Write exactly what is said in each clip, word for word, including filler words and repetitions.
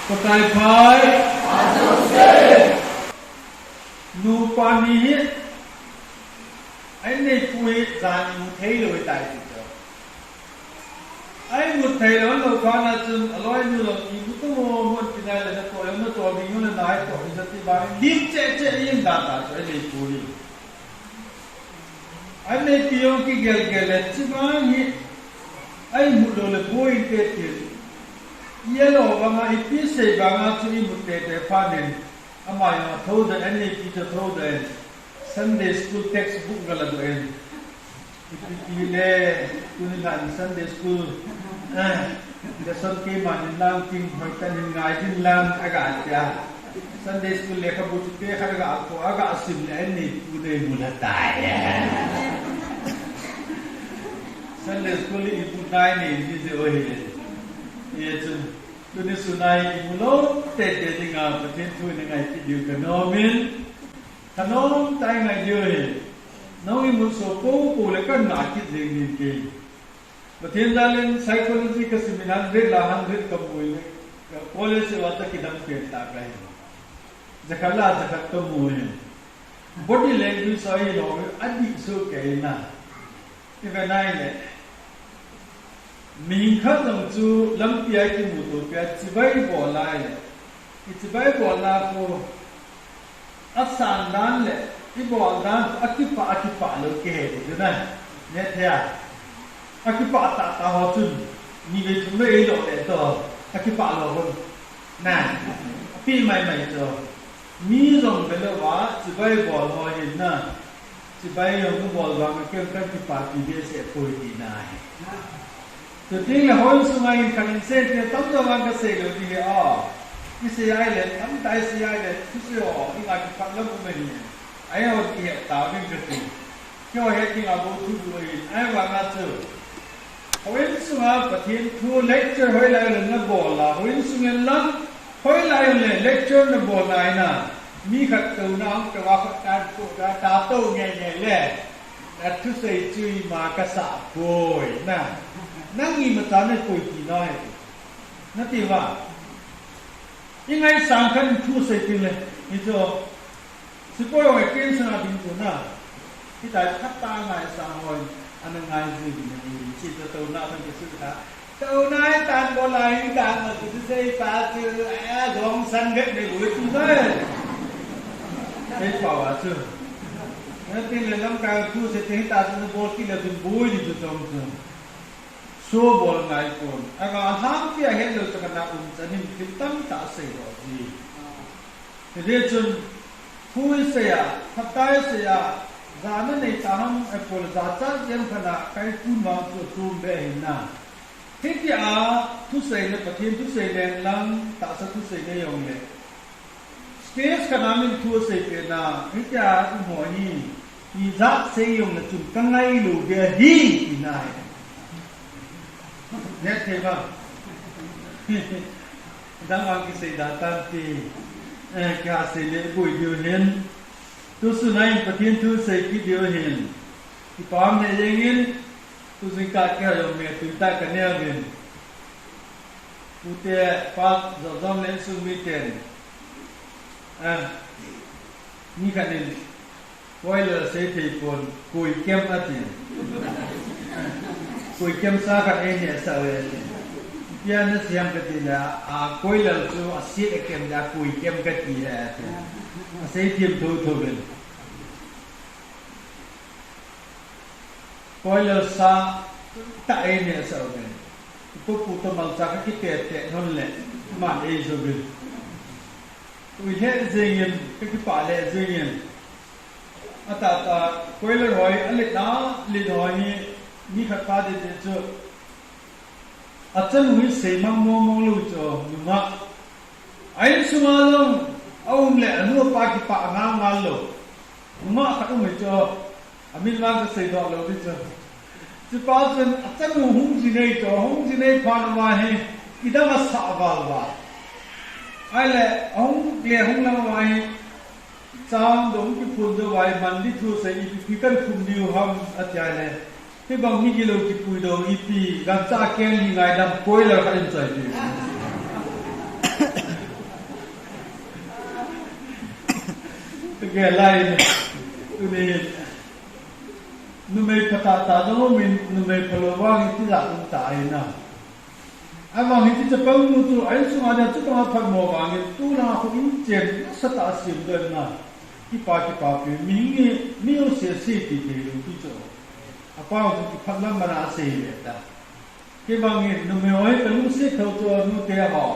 Pakai phai. Nupa ni hi, a inneipu hi jan imu thei lou ahitai ti chu. A imu thei lou, lou phat na chun, aloinu lou imu tu mo mo ti nai le na ko, na to ding le nai ko, ni sa ti ba, lim che che in da ta chu a inneipu hi. A inneipi jong kigel gel le, chibang hi, a imu lou le boi inte ti. Yellow banga, ipi sei banga chu imu tete phat in. Ama jong athou doh in, a inneipi chu athou doh in. Sunday school textbook ga la doh in. Ipi ti le, tuni hin Sunday school, eh, lesson keiman hin lang ting, hoitah in ngai din lang, aga tia. Sunday school lekhabu chu page khat aga kho, aga sim le, a inneipu nei mu la tai. Sunday school imu nai nei ni jeh u ahi. Hijeh chun, tuni sun a imu lou tete dinga, Pathen thu in angai kit diu kanom in. Thanom tah in ngai diu ahi. Nang imu soh pou pou le kana kit jeng ding ti. Pathen jal in psychology kasim in hundred la hundred kamu in. College a chu kidang pen tah kahi. Jakhat la jakhat kamu in. Body language a hi lou, adih soh kei na. Ive nai le. Mihing khat jong chu lampi a kimuto pia chibai bol lai le. I chibai bolna khu asan dan le i bol dan khu akipah, akipah lou kihe ti chu na. Nethei a. Akipah tahtah ho chun. Ni vei thum vei ei lou le to. Akipah lou hon. Na. Api mai mai to. Mi jong ve lou va, chibai bol ho hin na. Chibai jong kabol vang a ken kan kipah pi behseh poi tina ahi. Chuteng le houin sunga hin khat in sei ti tamjo vang kasei lou ding ahi a. Isei a ile, tamtah isei a ile, thusei ho, inga kipah lam um ahi. Ahi ho kihe tauvin kati. Keiho het ding a bou thu bou ahi. Ahivang a chu. Houin sunga Pathen thu lecture hoilai le nabol a, houin sung in lang hoilai le lecture nabol na in a, mi khat touna ang toh a khat tan toh ta, ta tou nge nge le, na thusei chu ima kasah poi na, nang imacha napoi tina ahi. Nati uva, ingaisang khat in thusei teng le, hichu Sepai ho ngai ken sana ding tu na. Hitia phatah a ngaisang ho, ana ngai ji ding ahi, hichu touna khat kisu ta. Touna hi tan bol a hi tan ma tu sei pa chu, eh, jong san vet nei boi tu na. Sei pa wa chu. Na tin le lamkai thusei teng ta chu bol kit le ding boi di chu jong chu. Subol ngai pon. Aga lhangpi a het lou chu kana um chan in thil tamtah sei doh ji. Hijeh chun, thu isei a, phatah isei a, jana nei ta ham, apol jachat jeng khat a, kaipun vang chu atum be ahi na. Hitia, thusei le, Pathen thusei le lang, tahsa thusei le jong le. Stage khat a min thu asei pet na, hitia um ho hi, ijat sei jong le chun kangai lou ding ahi, tina ahi. Nethei va. Dang vang kisei da tan ti, eh, kasei le boi diu hin. Tusun a hin Pathen thu sei kit diu hin. Kipah um le jeng in, tu jingkah keiho jong me tui tah kanei uvin. Pute, pa, jojom le insung miten. Ah, mi khat in, koilal sei thei pon, koi kem ati. Koi kem sa khat eini asah uve ati. Ipi a nasei ham kati le, a, koilal chu aset akem le, koi kem kati e ati. Asei them thotho uvin. Koilal sa tah eini asah uve. Ipu pu toh malcha kakipeh peh lhon le, aman eijo uve. Ui lheh jeng in, kakipah lheh jeng in. Atahtah, koilal ho hi, alet na, let ho hi, mi khat pa dede chu. Achanu hi seimang mong mong lou chu, nungah. A insunga jong, aum le, anu apa kipah ngal ngal lou. Nungah khat um hi chu, amin vang kasei doh lou ding chu. Chupa chun, achanu hung ji nei chu, hung ji nei phat uva hi, kidang asah val val. Ahile, ahung le hung lang uva hi, chang dong kiphun jou uva hi, man di thusei ipi pi kahin phun diu ham, ati ahile. Hibang mi gilou kipui dou ipi, gancha kel hi ngaidam koilal khat in choi pi. Kei lai, tuni, numei phatah tah jong umin, numei phalou vang iti jat um ta ahi na. Ahivang hiti chapang nu chu, a insunga dia chapang a phatmo vangin, tulai khu inchen nasatah a sem doh na. Kipa, kipapi, mi nge, mi u se se ti thei lou ti chu. Apao chu kiphat lam mana asei le ta. Kei vangin, numei hoi kalungset thou chu nute ho.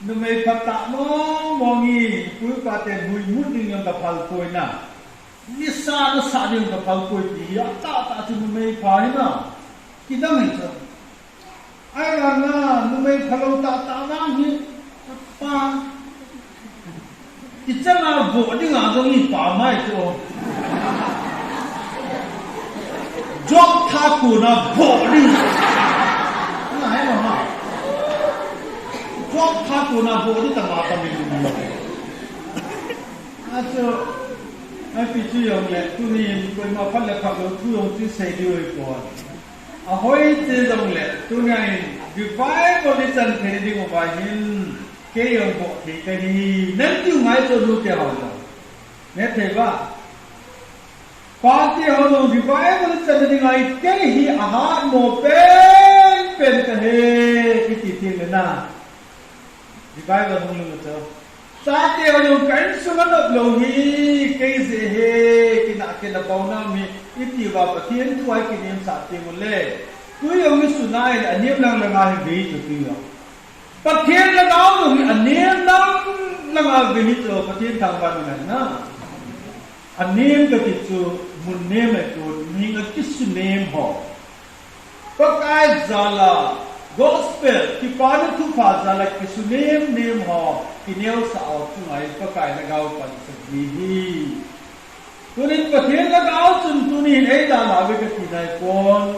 Numei phatah mong mong hi, pu pa ten huimut ding jong kaphal poi na. Nisa nasah ding kaphal poi ti hi, atahtah chu numei pha hi na. Kidang hi chu. Ahivanga, numei phalou tahtah vang hi, pa. Ichanga voh dinga jong ipa mai chu. Job thakona voh ding. Na, hai lo ha. Job thakona voh ding tama tami. Achu, api chu jong le, tunin koima phat le phat lou thu jong chu sei diu ahipoi. Ahoi che jong le, tunin revival ichan thei ding uva hin, kei jong voh thei kahi, nati u ngai chu nute ho jong. Nethei va. Pate ho jong revival ichan ding ahi, kei hi ahatmo pen pen kahi, iti teng le na. Revival hung lou chu. Chate ho jong ka insung a nop lou hi, kei jeh hi, kinah kei na pao na mi, iti uva Pathen thu a kinemsah teng ule. Tui jong isun a le, anem lang lang a hi ve chu tui jong. Pathen lhagao jong hi anem lang lang a ve hi chu, Pathen thangvah in na. Anem kati chu mun nem ahi pon, mihing a kisunem ho. Pakai jal a, gospel, kipana thupha jal a kisunem nem ho, kineosah ho chunga hi Pakai lhagao pansan hi hi. Tunin Pathen lhagao chun tunin eidalha uve kati nai pon.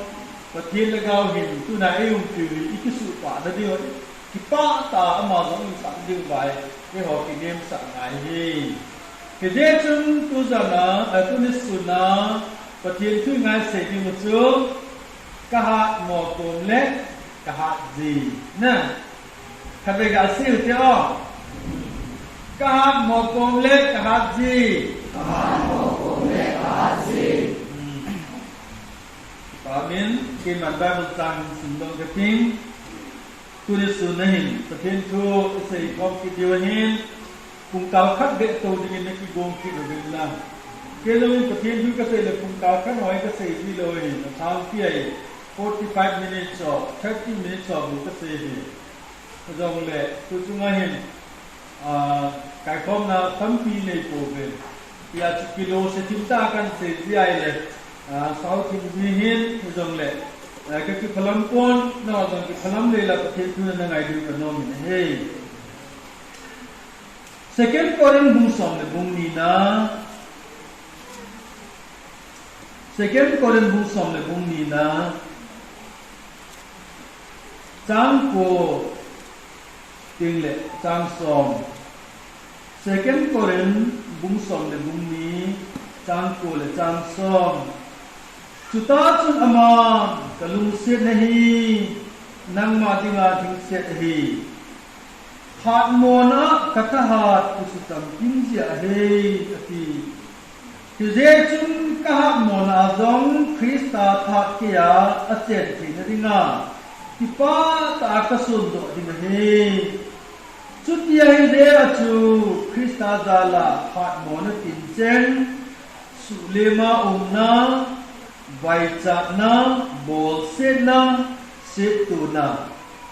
Pathen lhagao hin tuna eiumpiu hi ikisuhpah na diu. Kipah tah a ama jong insah diu vai, eiho kinemsah ngai hi. Hijeh chun tujan a, a tuni sun a, Pathen thu ngai sei ding u chu, kahatmo kom le kahat ji. Na, khatvei gasei u te o. Kahatmo kom le kahat ji. Kahatmo kom le kahat ji. Hmm. Amen. Keiman Bible chang simdoh kating. Tuni sun a hin, Pathen thu isei khom kit diu ahin, pungkal khat beh tou dingin nakigong kit uvin lang. Kei jong in Pathen thu kasei le pungkal khat hoi kasei ji lou ahin, athangpi ahi, forty-five minutes or thirty minutes or bu kasei hi. Ajongle, tu chunga hin, Ah, kaikhomna tampi nei pouve. Hijeh chun kilose thim tah a kahin sei ji ahile, ah, sao thim ji hin, hijongle, ah, kakiphalam pon, nangho jong kiphalam lei la Pathen thu nangai diu kanom in ahi. Second Corinth bung som le bung ni na. Second Corinth bung som le bung ni na. Chang ko teng le chang som. Second Corinth bung som le bung ni, chang ko le chang som. Chuta chun ama, kalungsetna hi nangma dinga dingset ahi. Hatmona a kathahat kisucham kim jia ahi, ati. Hijeh chun kahatmona a jong Christa thahat keiya achen theina dinga kipah tah a kasundoh ding ahi. Chuti ahi jeh a chu Christa jal a hatmona tinchen, suhlem a umna, vaichatna, bolsetna, septona,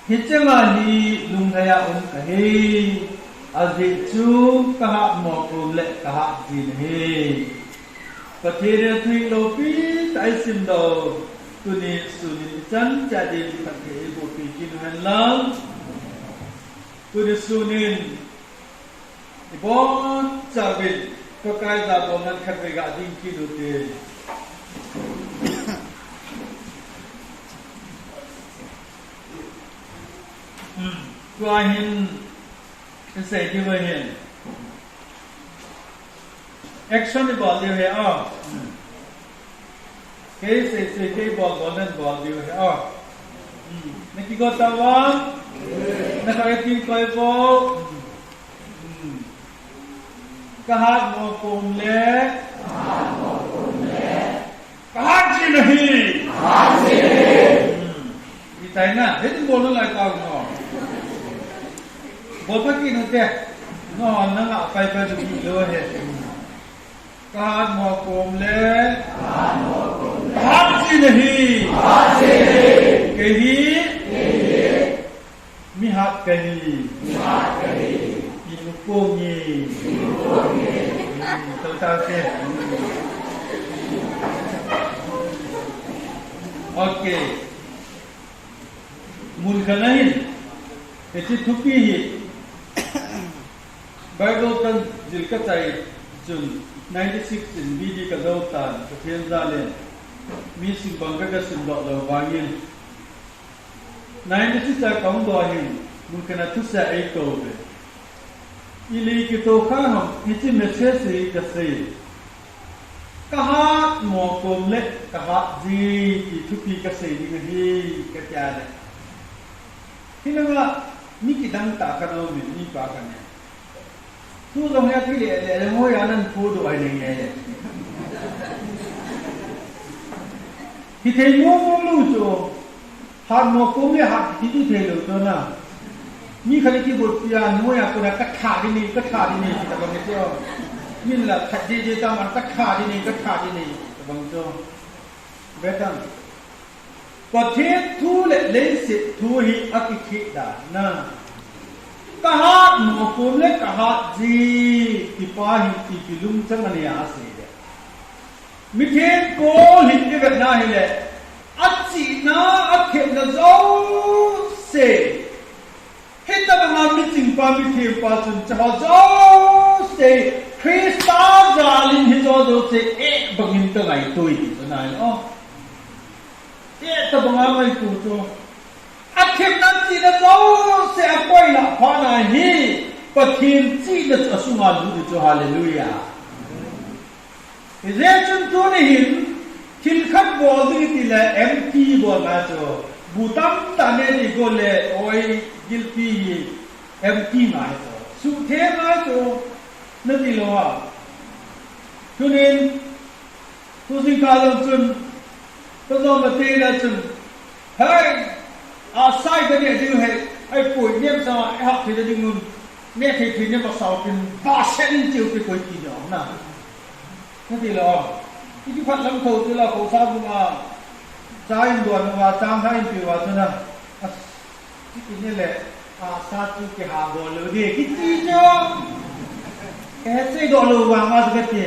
hiche nga hi lunglhai a um kahi, ajeh chu kahatmo kom le kahat jin ahi. Pathen in athu loupi tah a eisimdoh u, tuni sun in ichan cheh a ding phatthei eiboh peh kit u hen lang. Tuni sun in, ibon chauvin, Pakai jabolnan khatvei ga ding kit u te. Tua hin, isei diu ahin. Action ibol diu ahi, ah. Kei sei sei, kei bol bol, nen bol diu ahi, ah. Hmm. Nakigo tauvam? Nakhat a kin koi vo? Hmm. Hmm. Kahat mo kom le. Kahat ji nahi. Hmm. Itai na, hitin bol nalai tau no. Bol pa kit u te. No, nanga pai pa ju kit lou ahi. Kahat mo kom le. Kahat ji nahi. Kei hi. Mihat kahi. Mihat kahi. Inu kong hi. Inu kong hi. Hmm, tau tau se. Okay. Mun khat na hin. Hiche thupi hi. Bible kan jil kachai chun ninety-six in B D kajou tan, Pathen jal in. Mi sim bang ka, kasim doh lou vangin. Ninety-six a kahung doh hin, mun khat na thusei a eikou uve. Ilei kitoh kha ham, hiche message hi kasei. Kahat mo kom le, kahat ji, ti thupi kasei ding ahi, katia le. Hilanga, mi kidang tah khat aumin, mipa khat in. Tu jong hi athi le le le, hoiya nan phu doh ahi nei le. Hithei mong mong lou chu, hat mo kom le hat hiti thei lou chu na. Mi khat le kibot pia, hoiya kona katha ding nei, katha ding nei, kita bang chu. Min la that ding ding taman katha ding nei, katha ding nei, kita bang chu. Vetan. Pathen thu le leiset thu hi akikhet dan a. Kahat mo kom le kahat ji, tipa hi ipi lungchang a nei a asei le. Mithem Paul hin ivetna hile, achihna, athepna jouse. Hitabanga michingpa, mithempa chun chaho jouse Christa jal in hiche jouse eh bangin kangaito e ti chu nai o. Eh tabanga ngaito chu. Athepna chihna jouse akoilah phat na hi Pathen chihna chu asunga lut e chu, hallelujah. Hijeh chun tuni hin, thil khat bol ding tile empty bol ngai chu. Bu tamtah ne ding go le, oi, guilty hi empty ngai chu. Suhtheng ngai chu, nati lou ham. Tunin, tu jingkah jong chun, ka jong mate na chun, Hei, ahsa i ka neh diu ahi, ahipoi, nem sanga i hah thei na dingun, neh thei thei nem asao tin, vahset in cheu te koi ti na, na. Nati lou. I kiphat lam tho chu la, khosa bunga, cha in don uva, chang khat in pe uva chu na. As, i kine le, ahsa chu kihah bol lou ding, kiti chu. Kahet seidoh lou vang a chu kati.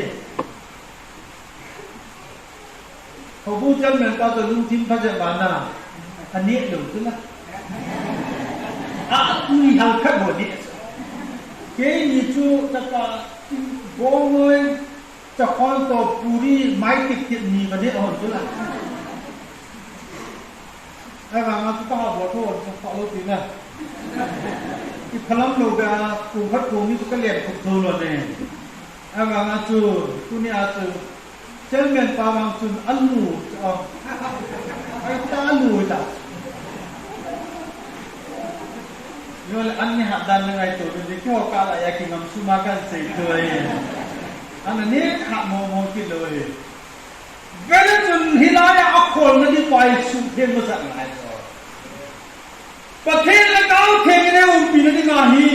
Houbung chairman pa toh lungthim pha jep vang a, aneh lou chu la. A, tui hal khat bou neh. Keini chu chapa, bong noi, chakhol toh puri, mai tip tip ni kaneh hon chu la. Ahivanga chu kahah bol tho hon chu pha lou tina. I phalam lou beh a, kong khat kong ni chu kalen khup thou lou ne. Ahivanga chu, tunia chu, Chairman pa vang chun alu, a, ai ta alu ta. Yo le an ni hat dan le ngaito le, keiho kah la a kingam sum a kan sei tu ahi. An ni hat mo mo kit lou ahi. Vele chun hilai a akholna ding pa hi suhtheng masat ngai chu. Pathen le Gao Theng in eiumpi na dinga hi,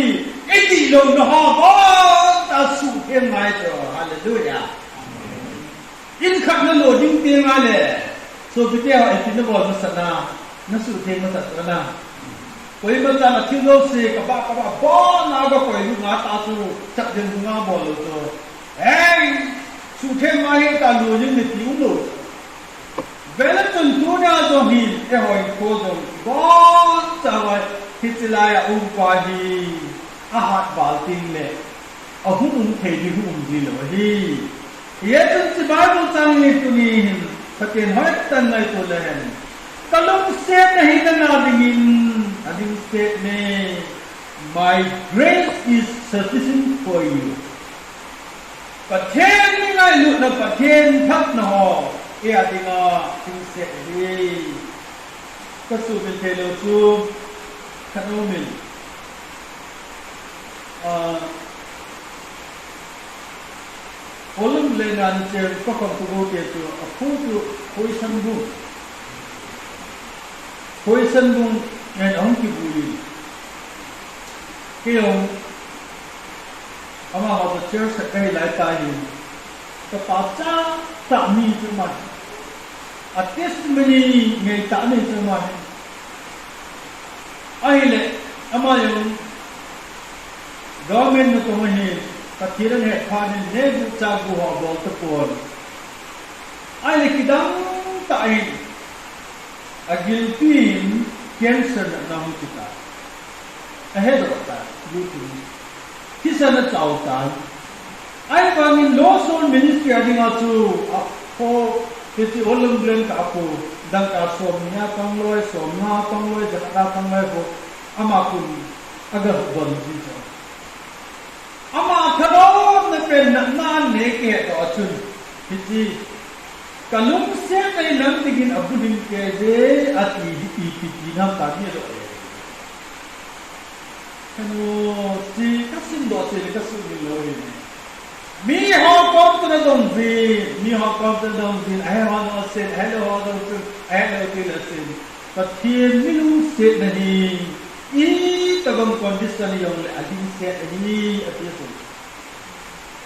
i dihlouna ho, boncha suhtheng ngai chu. Hallelujah. In khat na lo ding teng le, sopite ho, ipi na bol masat na, na suhtheng masat chu na. Koima chan a thil jouse, kabah, kabah, bon a ga koi lut nga ta chu, chat ding nga bol lou chu. Ei, suhtheng ngai ta lou ding nati um lou. Vele chun tunia jong hi, eiho inkho jong, boncha vai, hiche lai a um pa hi, ahat val teng le, ahung um thei ding hung um ji lou ahi. Hijeh chun hiche Bible chang hi tuni hin, Pathen hoitah in ngaito le hen. Ka lungsetna hi nanga dingin, ading set me. My grace is sufficient for you. Pathen mi ngailutna, Pathen phatna ho, eia dinga dingset ahi. Ka sumil thei lou chu, khat aumin. Ah, Olum le nan che ko kham ko te chu a phu chu poison bu. Poison bu ngen ahung kibui. Kei jong amaho toh church a kahi lai tah hin, ka pachat tah mi chu ama hi. A testimony ngei tah mi chu ama hi. Ahile, ama jong government natong ahin, Pathen ahet phat in nebu chabu ho abol tapon. Ahile kidang tah in, agilpi in cancer natna hung kitan. Ahedoh tan, YouTube. Thisan achao tan. Ahivangin Lord's Soul Ministry a dinga chu, a, ho, hiche Olum Glen kah a pu, dangka somni a pang loi, somnga a pang loi, jakhat a pang loi ho, ama pun aga don ji chu. Ama thadomna pen natna anei kihet doh a chun, hiche, ka lungset na hi lam dingin abulhing kei je, ati hi ipi ti nam ta mi adoh e. Kanu, chi ka simdoh chi le ka sumil lou hi ne. Miho kom chun adong jin, miho kom chun adong jin, ahe ho jong asen, ahelou ho jong chun, ahelou til asen. Pathen mi lungsetna hi, itobang condition hijongle alungset ahi, ati chu.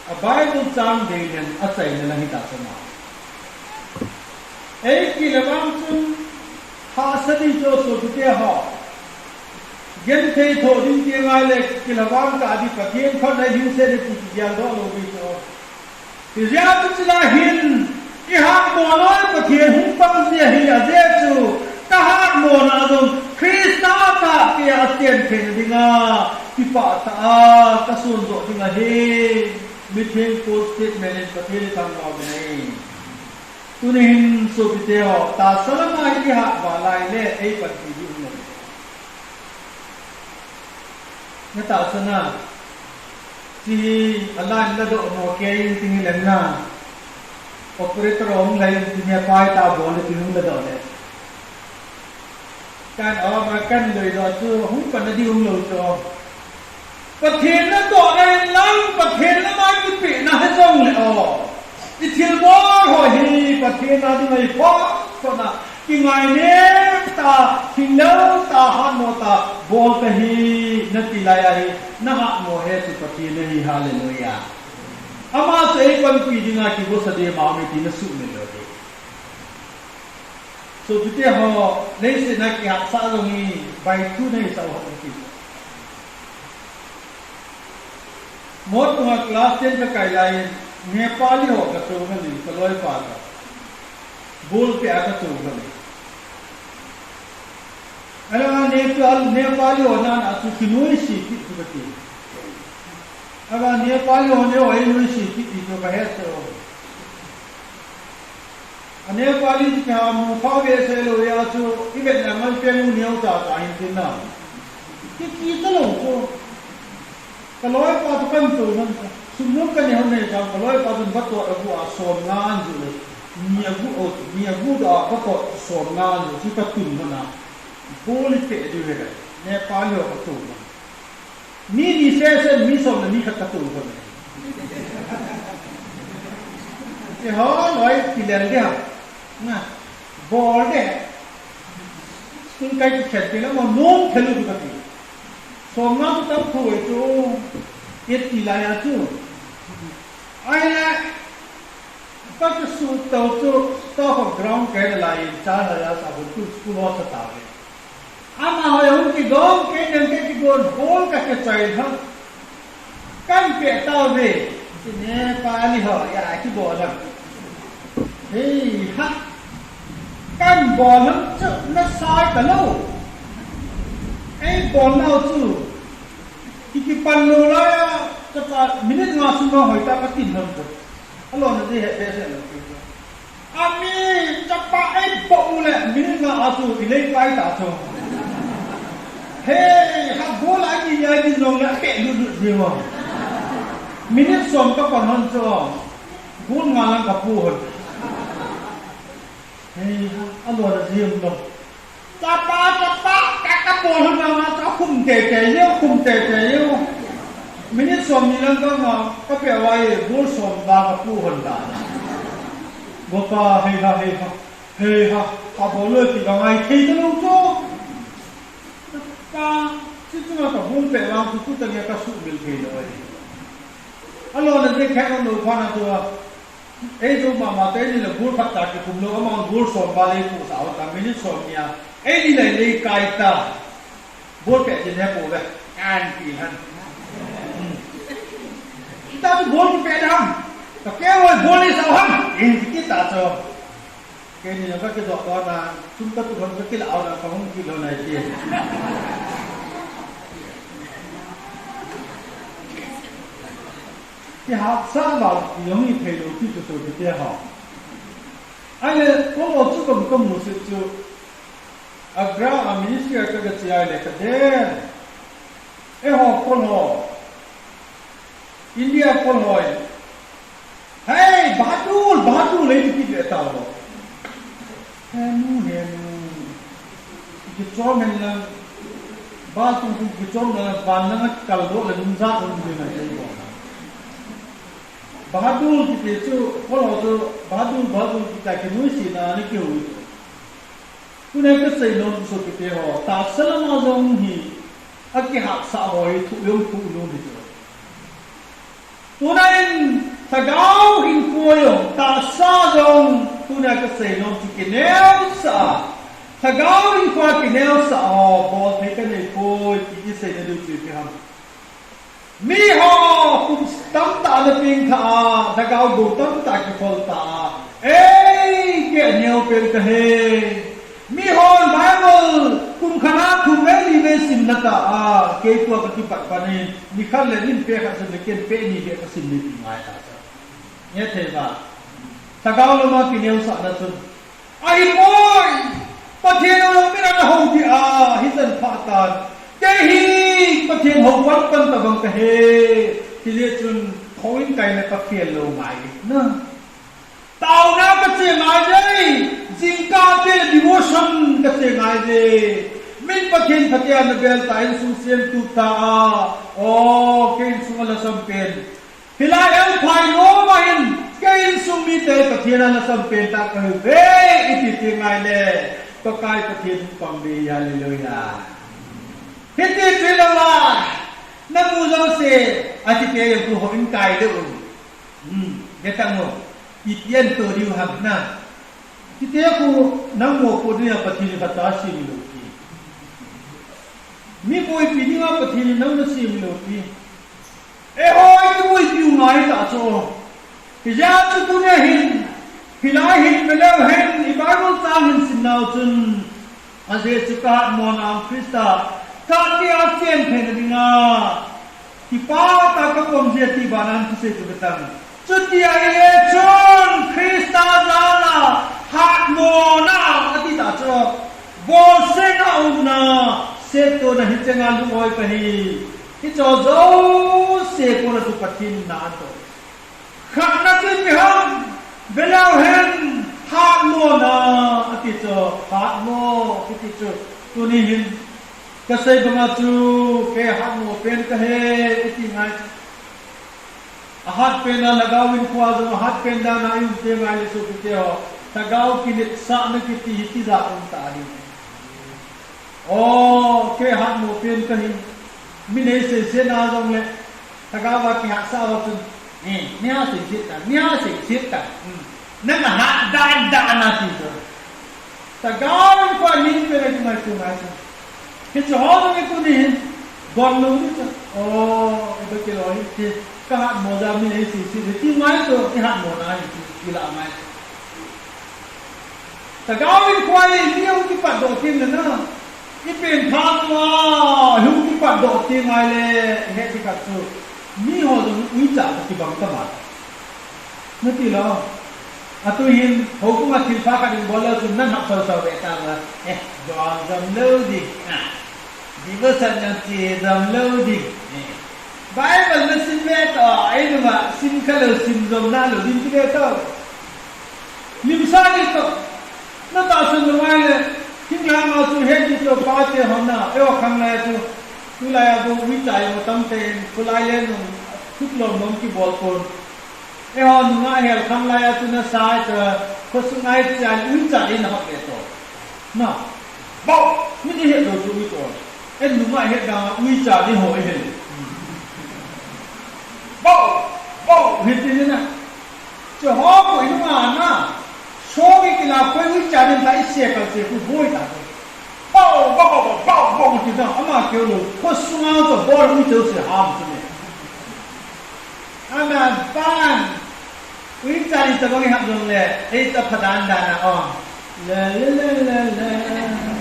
A Bible chang dei leng achaina lang hita chama. Eiki le vang chun hahsa ding chu sopite ho. Genthei thoh ding ti ngai le kilavang kah ding Pathen phatna i ding se ding ti kigeldoh lou ding chu. Hijeh chun chule hin ihatmo loi Pathen hung pang ji ahi ajeh chu kahatmo na jong Christa tah keiya achen theina dinga kipah tah a kasun doh ding ahi. Mithengpu statement in Pathen ithangvah u ahi. Tuni hin sopite ho, tahsa lama ihat val lai le, eipanpi ding umlou. Natahsan a, chi a line ladoh mo kei in ting hileng na, operator hung lei in ting he pai ta bol le ting hung ladoh le. Kan, o, ma kan loi doh chu, hung pan na ding umlou chu. Pathen natohna in lang, Pathen lama kipehna hijongle, o. I thilbol ho hi, Pathen a dinga i phot phot na, kingainem tah, thinglou tah, hatmo tah, bol kahi, nati lai ahi, nahatmo hi chu Pathen ahi, hallelujah. Ama chu eipanpi dinga kigosa ding ma um e ti nasumil lou ding. Sopite ho, leiset a kihatsah jong hi, baithu nahisah u ham ti. Motunga class ten kakai lai in, Nepali ho kachou lhon in, kaloipa toh. Ball peh a kachou lhon in. Ahileh Nepal, Nepali ho nan a chu kinoise kit chu kati. Ahileh Nepali ho neo, ei noise kit ti chu kahet chu. A Nepali chu kiha mu kha behseh lou a chu, i vet le ngal peng u neo tah tah hin tin na. Ki, kicha lou chu. Kaloipa chu kan chou lhon, sum lhon kanei lhon nei chang, kaloipa chun vatot agu a som nga an ju le. Ni agu o, ni agu doh a vatot som nga an ju, chu katun lhon a. Ball i peh diu hile. Nepali ho kachou lhon. Mi ni seh seh, mi som le ni khat kachou lhon. Eiho loi kilel ding ham. Na, bol ding. School kai kikhen teng le mo nom thelu kati. Som nga chu tam tho e chu. Eighty lai a chu. Ahileh, kakisutou chu, staff of ground kahi lai in, char hajar sa hon chu school ho sa tave. Amaho jong kigong, kei jong kei kigong, ball kakichoi lhon. Kan peh tauve. Chi Nepali ho, ya kibol lhon. Hei, ha. Kan bol lhon chu, nasai talou. Ei bol nau chu. Ki, kipan lou lai a, ka, ka, minute nga sung ma hoi ta katin lhon chu. Alona ji he behseh lou chu. Ami, chapa ei bol u le, minute nga a chu, ilei pai ta chu. Hei, ha ball a ni ya ni long le, peh lut lut ji mo. Minute som kapan lhon chu. Ball nga lang kapu lhon. Hei, ha, alona ji mo. Chapa, chapa, ka, kabol lhon na, ka khum tete jeng, khum tete jeng. Minute som ni lang ka nga, ka Pe vai bol som ba ka pu hon da. Go pa hei ha hei ha hei ha ha bol loi ti ka ngai thei ta lo chu. Ka chu chu ka bol pe lang chu tu ta nge ka su mil thei lo ai. A lo na de khe no no pha na tu a. Ei chu mama te ni le bul khat ta ki kum lo ama bul som ba le pu sa ta minute som nia. Ei ni le le kai ta. Bul pe din he pu ve. An ti han. Kita tu bul pe dam. Ta ke wo bul ni sa han. In ti kita cho. Ke ni ka ki dok ko na. Tum ka tu han ka ki la au na ka hung ki lo na ti. Kihahsa val ti jong hi thei lo ti chu chu ti te ho. Ahile, ko lo chu kom kom mu se chu. Agra a ministry a ka ga chi ai le ka de. E ho ko lo. India ko lo. Hei, Bahadur, Bahadur le ti ti le ta lo. Henu, henu. Kichom hen lang. Ba tung tung kichom lang, ban lang kal do le nung za tung tung na chai bo. Bahadur kiti chu, kolo chu, Bahadur, Bahadur kita kinuisat na ni kiu. Tuna kasei nom chu kiti ho, tahsa lama jong hi, akihahsa ho hi thu jong thu nom hi chu. Tunin, lhagao hinkho jong, tahsa jong, tuna kasei nom chu kineosah. Lhagao hinkho kineosah ho, bol thei kanei poi, ti isei na diu chu ipi ham. Mi ho, kum tamtah ana pengtha a, lhagao gou tamtah kikhol ta a. Ei, kei aneo pen kahi. Mihon Bible kum khat a thum vei li vei simna ta a, kei tua kakipat pan in, nikhat le nin peh khat sim le ken peh ni beh kasim ni ti ngai ta sa. Nge thei ba? Lhagao lama kineosahna chun. Ahipoi! Pathen alou min ana hou dia, hichan pha tan. Kei hi Pathen hou pan pan tabang kahi. Tijeh chun, houin kaina kafel lou ngai. Na. Taona kache ngai jeh, jingkah te devotion kache ngai jeh. Min Pathen phatea nabel ta insung semtup ta a. O, kei insung a lhasam pen. Hilai elphai nom ahin, kei insung mite Pathen a lhasam pen ta kahiuve, iti ti ngai le. Pakai Pathen pang ve, hallelujah. Hiti ti lou la, namu jouse, ati pe yang ku houin kai de u. Hmm, de tang ho. Iti an to diu ham na. Kiti khu nang mo ko dia Pathen in khat a sem lou ti. Mi boipi dinga Pathen in nang na sem lou ti. Eiho iboipiu ngai ta chu. Hijeh chun tunia hin, hilai hin veleu hen, i Bible chang hin simnau chun. Ajeh chu kahatmo na Christa, kati a chen theina dinga. Kipah tah a kapom jeh ti bana thusei chu katan. Chuti ahile chun Christa jal a hatmona ati ta chu. Bolsena umna, setona hicheng a lung-oi kahi. Hiche jouse kona chu Pathen in na ato. Khatna chu ipi ham, veleu hen, hatmona, ati chu, hatmo, ati chu, tuni hin, kasei banga chu, kei hatmo pen kahi, iti ngai. Ahat pen a lhagao in kho a jong, ahat pen dan a i um te ngai le sopite ho, lhagao kiletsahna kiti hi tijat um ta ding. O, kei hatmo pen kahi. Mi nei seiset na jong le, lhagao a kihahsa ho chun. Eh, mi ha seiset ta, mi ha seiset ta. Hmm. Nang a hat dan dan a ti chu. Lhagao in kho a nin pen a kingai tu ngai chu. Hiche ho jong i tuni hin. Don lou ni chu. O, i ba kiloi ti. Kahatmo jeh a mi nei seiset ti ngai chu, i hatmo na hi ti, ti la ngai chu. Lhagao in kho a mi hung kipatdoh teng le na. I pengthah uva, hung kipatdoh teng ngai le, i het ding khat chu. Mi ho jong uicha toh kibang ta ma. Nati lou. Atu hin, houbung a thilpha khat in bol leu chun, nan hap sau sau ve ta ma. Eh, jom jom lou ding. Ah. Devotion jong che jom lou ding. Eh. Bible na sim ve toh, ei nunga sim kha lou, sim jom na lou ding ti ve toh. Lim sa ni toh. Na tahsan lou ngai le, thinglhang a chu het ni toh pa te hon na, eiho khang lai chu, tulai a bou uicha jong tam te, tulai le nung, Thuklom nom kibol pon. Eiho nungah hel kham lai a chu nasa chu, khosunga i chai, uicha in hop e to. Na. Bau! Mi ni het lo chu i to. E nungah het dang uicha ni ho i het. Bau! Bau! Hiti ni na. Chu ho ko i nungah na. Song i kila koi uicha ni ta i se kal se ku boi ta. Bau! Bau! Bau! Bau! Bau! Ti ta ama keu lo. Khosunga to bol uicha se ham chu ni. Ama pan. Uicha ni tabang i hap jong le, ei ta phadan dan a, o. La, la, la, la, la.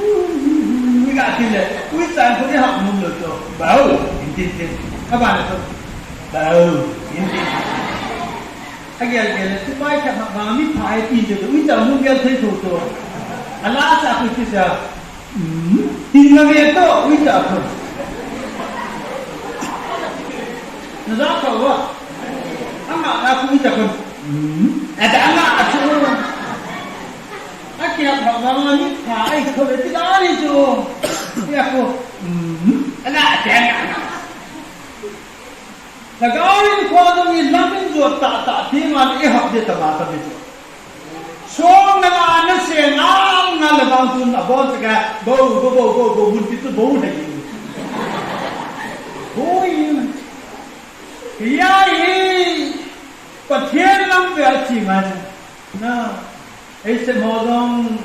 Ui, ga ti le. Uicha ni ko i hap nom lo to. Bau, in tin tin. Ka ba na to. Bau, in tin. A gel gel le, tu bai ka ma, ma mi pha ai tin te to. Uicha ni gel thei to to. A la sa ku ti sa. Hmm? Tin na ve to, uicha khun. Na za to wa. Anga na ku uicha khun. Hmm? Ada anga a chu. Aki hap hap na ma ni pha ai to le ti da ni chu. Ya ko. Hmm? Ana te anga. Lhagao in khua dong in lam in jot tah tah ti man i hap de ta ma ta bi chu. Song na la na se ngal ngal le bang tun a bon se ka bo, bo, bo, bo, bo, mun ti tu bo le. Bo in. Ya i. Pathian lam ve a chi ngai. Na. Ei se mo dong.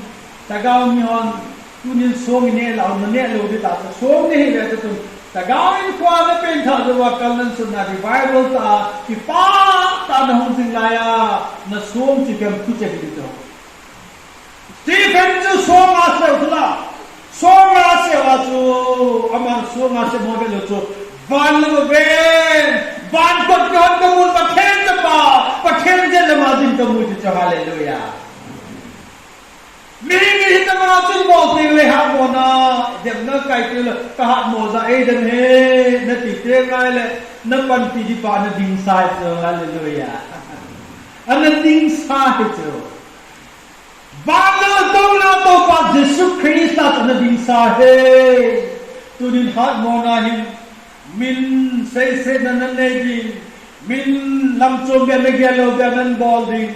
Lhagao mi hon. Tunin song i ne lau, na ne lou di ta. Song ne hi ve ta tun. Lhagao in khua na pen tha jo wa kal nan sun na revival ta, kipa ta na hung jing lai a, na song chi kem khu che hi to. Stephen chu song a seu chu la. Song a seu a chu, aman song a seu mo ve lo chu. Van le ven, van kot ki hon ka mun Pathen chapa, Pathen jen le ma jing ka mun chu, hallelujah. Mi, mi hi tama chun bol teng le hatmo na, dem na kai teng le, ka hatmo ja ei dem he, na ti teng ngai le, na panpi di pa na ding sa hi chu, hallelujah. Ana ding sa hi chu. Van le tong na to pa Jesu Christa chu ana ding sa hi. Tunin hatmo na hin, min sei sei na nan nei ding, min lam chom bia na gel lou bia nan bol ding.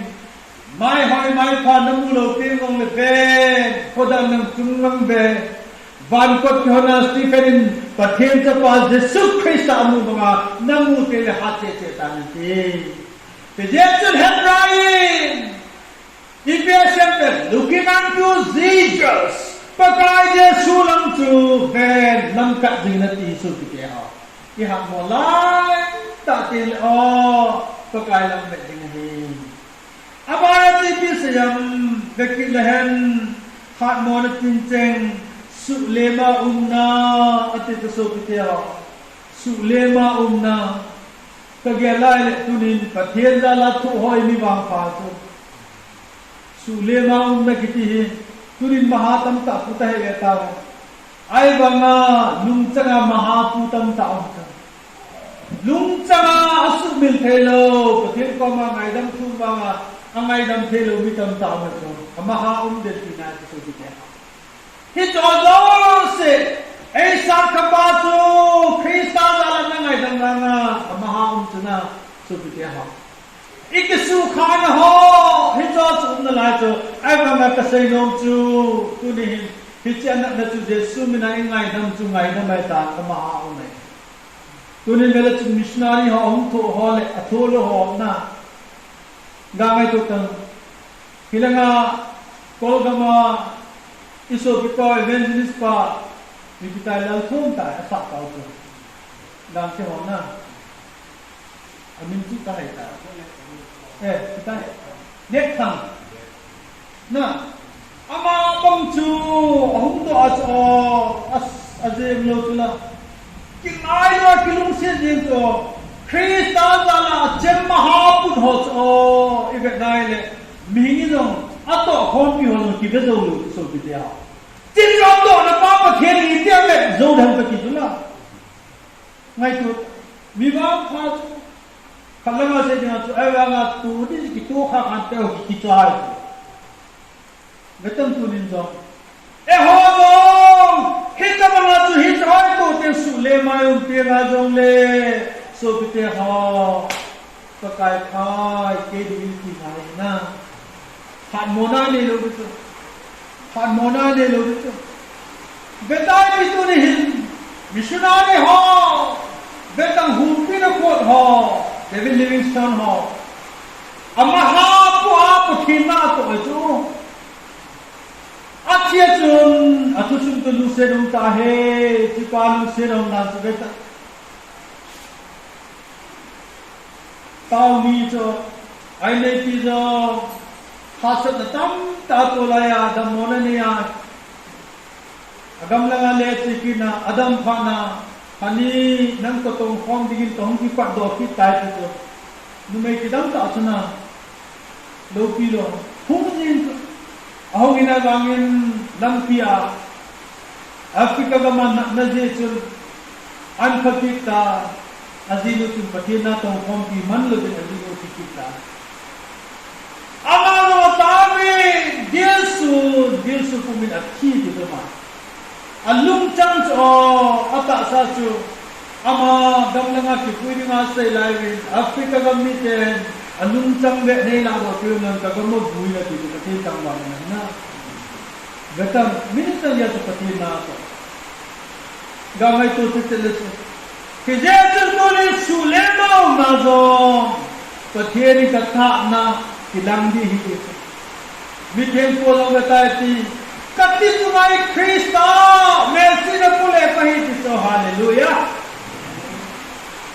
Mai hoi mai pha na mu lou teng jong le ven, khodan nang chung lang ven. Van kot ki hon a Stephen in Pathen chapa Jesu Christa amu banga na mu teng le hat che che ta nan ti. Ti jeh chun Hebrai in, Ephesian pen, looking unto Jesus, Pakai Jesu lang chu ven, lam kat jing na ti su ti ke ho. I hatmo lai tah teng le o, Pakai lam vet ding ahi. Abana chu ipi sei em, vekit le hen, hatmo na tin cheng, suhlem a umna, ati ka sopi te ho. Suhlem a umna, ka gel lai le tunin, Pathen jal a thoh hoi mi vangpha chu. Suhlem a umna kiti hi, tunin maha tamtah pu ta he ve ta. Ahivanga lungchang a maha pu tamtah um ta. Lungchang a asuhmil thei lou, Pathen koma ngaidam thum vanga, angaidam thei lou mi tamtah um ta. Amaha um den tina chu ti te. Hicho jouse, ei sat kapa chu, Christa jal a na ngaidam vanga, amaha um chu na, chu ti te ho. I kisukhana ho, hicho chu umna lai chu, ahivanga ka seinom chu, tuni hin, hiche a natna chu Jesu mina i ngaidam chu ngaidam ahi ta, amaha um ahi. Tunin vele chu missionary ho hung thoh ho le, athoh lou ho na. Ga ngaito tan. Hilanga, Kolgam a, i sopi pa, evangelist pa, mi pi tai lal thum tai, asah pau chu. Dang ke ho na. Amin chu ka hai ta. Eh, chu ta. Nek thang. Na, ama bang chu, ahung doh a chu, a, ajem lou chu la. Kingai lou, kilungset ding chu. Christa jal a chem maha put ho chu, i vet nai le. Mihing in jong, atoh khompi ho jong, kive jou lou chu, sopi te ho. Chin jong dohna pa Pathen in iti a vet jou dem kati chu la. Ngaito, mi vangpha chu, khat lama sei dinga chu, ahivanga tuni kitoh kha khan teu kichai. Vetan tunin jong. Eiho jong, hitabanga chu hiche hoito te suhlem a i um tenga jong le, Sopite ho, Pakai phai kei ding ti ngai na. Phatmona neilou ding chu. Phatmona neilou ding chu. Vetai pi tuni hin, missionary ho, vetang humpina kot ho, David Livingstone ho. Amaho pua Pathen na atoh chu. Athi a chun, athusim chu lungset um tahen, chupa lungset um nan chu vetan. Tao mi chu, ai nei pi jo, hahsatna tamtah atoh lai a, dammona nei a, agamlang a le chikina, adam phat na, ani nang toh tong khom dingin toh hung kipat doh kit tai ti chu. Numei kidang tah chu na, loupi lou. Hung jing chu. Ahung in avangin lampi a Africa gam a natna jeh chun an pha kit ta, ajinu chun Pathen na tong khompi man louvin ajinu thi kit ta. Ama jong atao in, dilsu, dilsu pumin athi ti chu ma. Alungchang chu, atahsa chu, ama gamlang a kipui dinga sei lai uvin, Africa gam miten, alungchang ve nei la doh piu nan ka gam a vui na ti chu Pathen thangvah na na. Vetan, minister ya chu Pathen na chu. Ga ngaito cheh cheh le chu. Hijeh chun tuni suh le mauna jong Pathen in kathatna kilang ding ahi ti chu. Mi thempu jong vetai ti. Kati chunga hi Christa melchihna pule kahi ti chu. Hallelujah.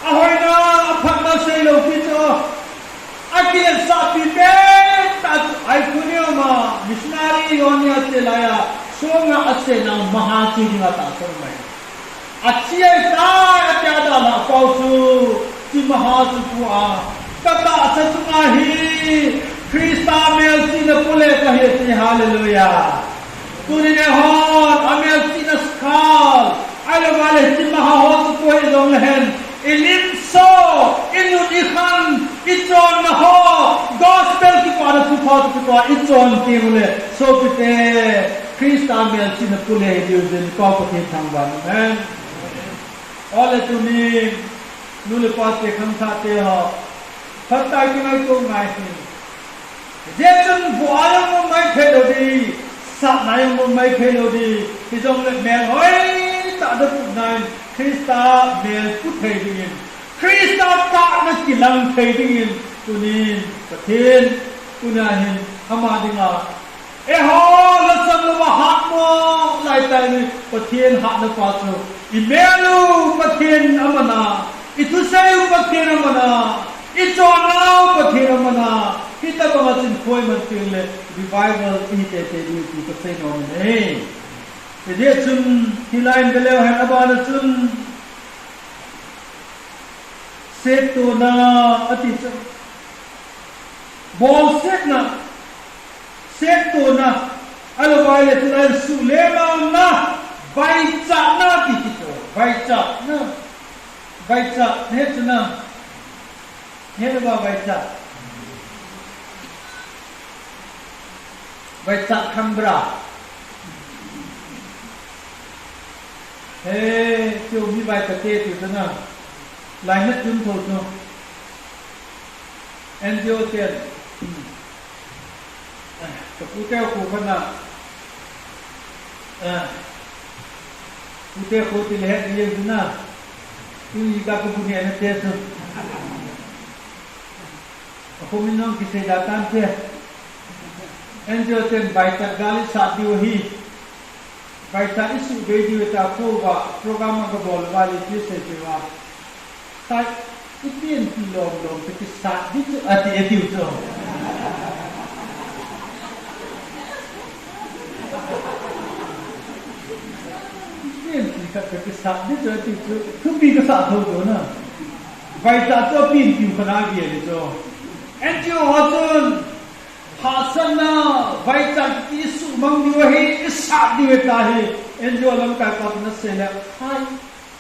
Ahoina, aphatna seilou ti chu. Akiletsahpi pen tah chu Iconium a missionary John in ache lai a, song a ache nau maha chu dinga tahsan mai. Athi ahitai, atia dalhah pau chu, chi maha chu pua, katahsa chunga hi Christa melchihna pule kahi ti, hallelujah. Tuni le hon, amelchihna scal, ahilou vale chi maha ho chu pua hijong le hen, ilim so, inut ikhan, ichonna ho, gospel kipana thupha chu kipua, ichon teng ule, sopite, Christa melchihna pule hi diu jin, Pau Pathen thangvah in, amen. Ole tuni, nu le pa te khangthah te ho, phatah a kingaito ngai hi. Hijeh chun vo a jong um mai thei lou ding, sahna a jong um mai thei lou ding, hijongle mel hoitah a pu nan, Christa mel pu thei dingin, Christa tahna kilang thei dingin, tunin, Pathen, tuna hin, ama dinga, eiho, lhasam louva hatmo lai tah in, Pathen hatna pa chu, imel u Pathen aman a, ithusei u Pathen aman a, ichonna u Pathen aman a, hitobang a chun koiman teng le, revival ihi teitei ding ti kasei nom in ahi. Hijeh chun, hilai in veleu hen abana chun, Setona ati chu. Bolsetna, setona, ahilou vale tulai suh le mauna, vaichatna ti kiti chu, vaichatna, vaichat, nahet chu na, nahet uva vaichat. Vaichat khangbra. He, chu mi vaichat te ti chu na. Lainat chun tho chu. N G O ten. Hmm. Ka pute kho khat na. Ah. Pute kho ti le he ti jeng chu na. Tu i ka ka bu ne na te chu. Akhomin jong kisei da tante. N G O ten vaichat gal isat diu ahi. Vaichat isuh bei diu ta kho uva program a kabol uva le ti sei peh uva. Sai, ipi pi lom lom te kisat ding chu ati e tiu chu. Ipi pi khat te kisat ding chu ati chu. Thupi kasah tho chu na. Vaichat chu ipi pi khat na bia le chu. N G O ho chun, hahsatna, vaichat kiti isuhmang diu ahi, isat diu ahi ta hi, N G O lamkai pa chun asei le, hai,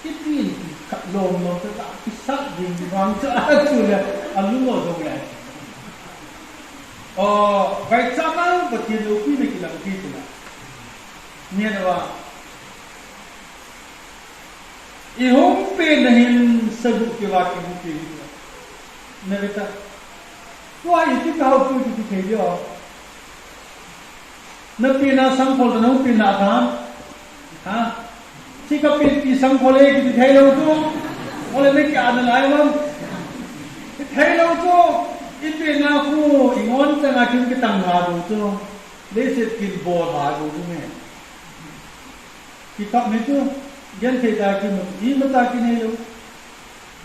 ipi pi khat lom lom tah tah kisat ding vang chu ati le, alung o dong le. O, vaichatna, Pathen loupina kilang kit na. Ngen uva. Ihung pen na hin Sagu ke wa ke mu ke ni. Na ve ta. Tua iti ka hau tu iti thei dia. Na pi na sang khol ta na pi na ta. Ha? Chi ka pi pi sang khol e iti thei lo tu. Ole me kya na lai lam. Thei lo tu. Iti na ku ingon ta na kin ki tang na do tu. Leiset kin bol ha do tu me. Kipat mi chu, genthei ta kimu, ima ta kinei lou.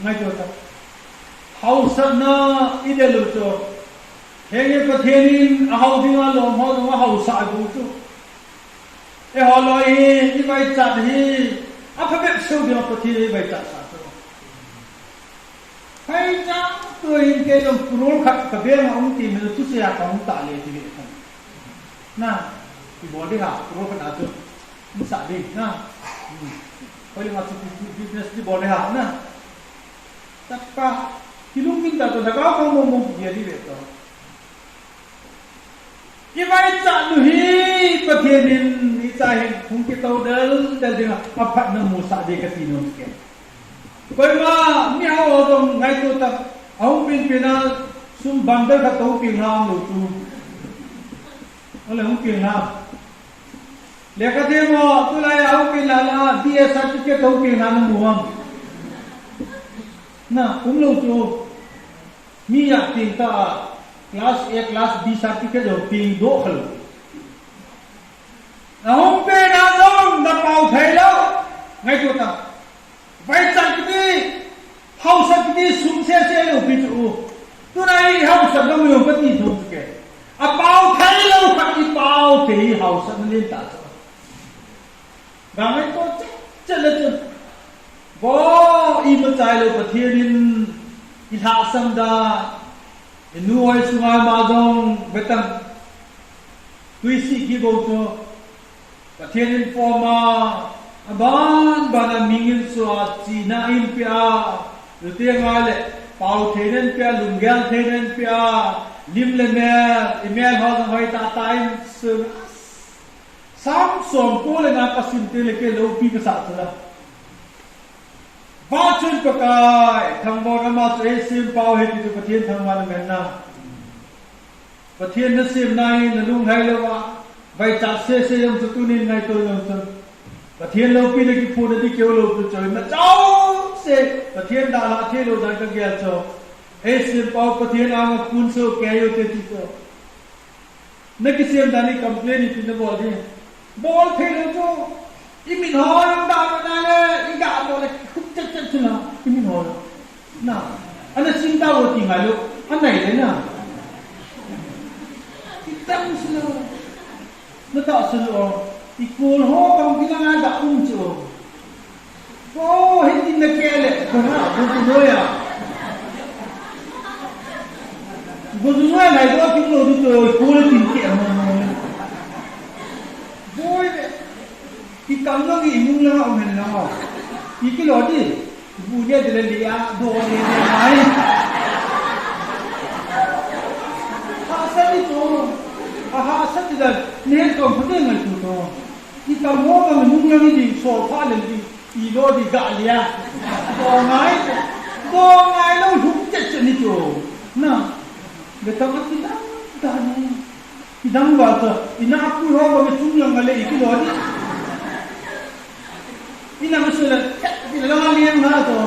Ngaito ta. Hausatna i del u chu. Henge Pathen in ahao dinga lom ho jong ahausah bou chu. Eiho loi hi, i vaichat hi, aphabep seu dinga Pathen in i vaichat sah chu. Phaicham tuin kei jong crore khat ka bank a um ti min thusei a ka hung tah le ti ve khan. Na, i bol ding ham, crore khat a chu. Insah ding, na. Hmm. Hoilanga chu bu-, bu-, business i bol ding ham, na. Tapa, kilungkim ta chu lhagao kong mong mong ki dia di ve to. I vaichat nu hi Pathen in icha hin hung kito del del dinga aphatna musah ding kati nom ke. Koima mihao jong ngaito ta, ahung pin pin a sum bundle khat tou pin ham lo tu. Ole hung pin ham. Lekha them ho, tulai ahung pin la la, B A certificate tou pin ham mu ham. Na, um lo tu. Mi a ping ta a, class A, class B certificate jong ping doh kha lou. Ahung pet na jong na pao thei lou. Ngaito ta. Vaichat kiti, hausat kiti, sum sese lou pi chu. Tuna i hausat lou jong kati thou chu ke. Apao thei lou khat i pao thei hausat na len ta chu. Gangai to chet chet le chun. Bo, ima chai lou Pathen in i lhahsam da. I nu hoi sunga ma jong betang. Tui si ki bo to. Pathen in poma. Aban ban a mingin sua china in pia. Lute ngai le. Pao thei nen pia, lunggel thei nen pia. Lim le mel, i mel ho jong hoi ta ta in sun. Sam som ko le nga ka sim te le ke lou pi ka sa chu la. Vachun Pakai, thangvah ama chu ei sim pao hi ti chu Pathen thangvah na men na. Pathen na sim na hi na lunghai lou a, vaichat sese jong chu tunin ngaito jong chu. Pathen loupina kiphut na di keu lou chu chu, na chau se, Pathen dalha thei lou dan ka gel chu. Ei sim pao Pathen anga kun so ke yo te ti chu. Na kisem dan i complain ipi na bol di. Bol thei lou chu. I min ho jong da na le, i ga bol le, khut chet chet chu na. I min ho jong. Na. Ana sim da wo ti ngai lou. Anai le na. I tang su lou. Na ta su lou. I kol ho bang ki na da um chu. Ko, hitin na ke le, ko na, ko tu noya. Ko tu noya lai ko tu lo tu to, ko le tin ke mo mo. Boy le, i kam lo i mung la o men la. I ki lo di, bu ye de le li a, do de de mai. Ha sa ni to, ha ha sa ti da, ne ko ko de ngai tu to. I kam ho bang mung lang i ding, so pha leng ding, i lo di ga lia. Dong ngai, dong ngai lo lhum chet chet ni chu. Na, le tang a kidang, dang ni. Kidang va chu, i na pu ho bang chung lang le i ki lo di. I na ma su le, i la liang na to.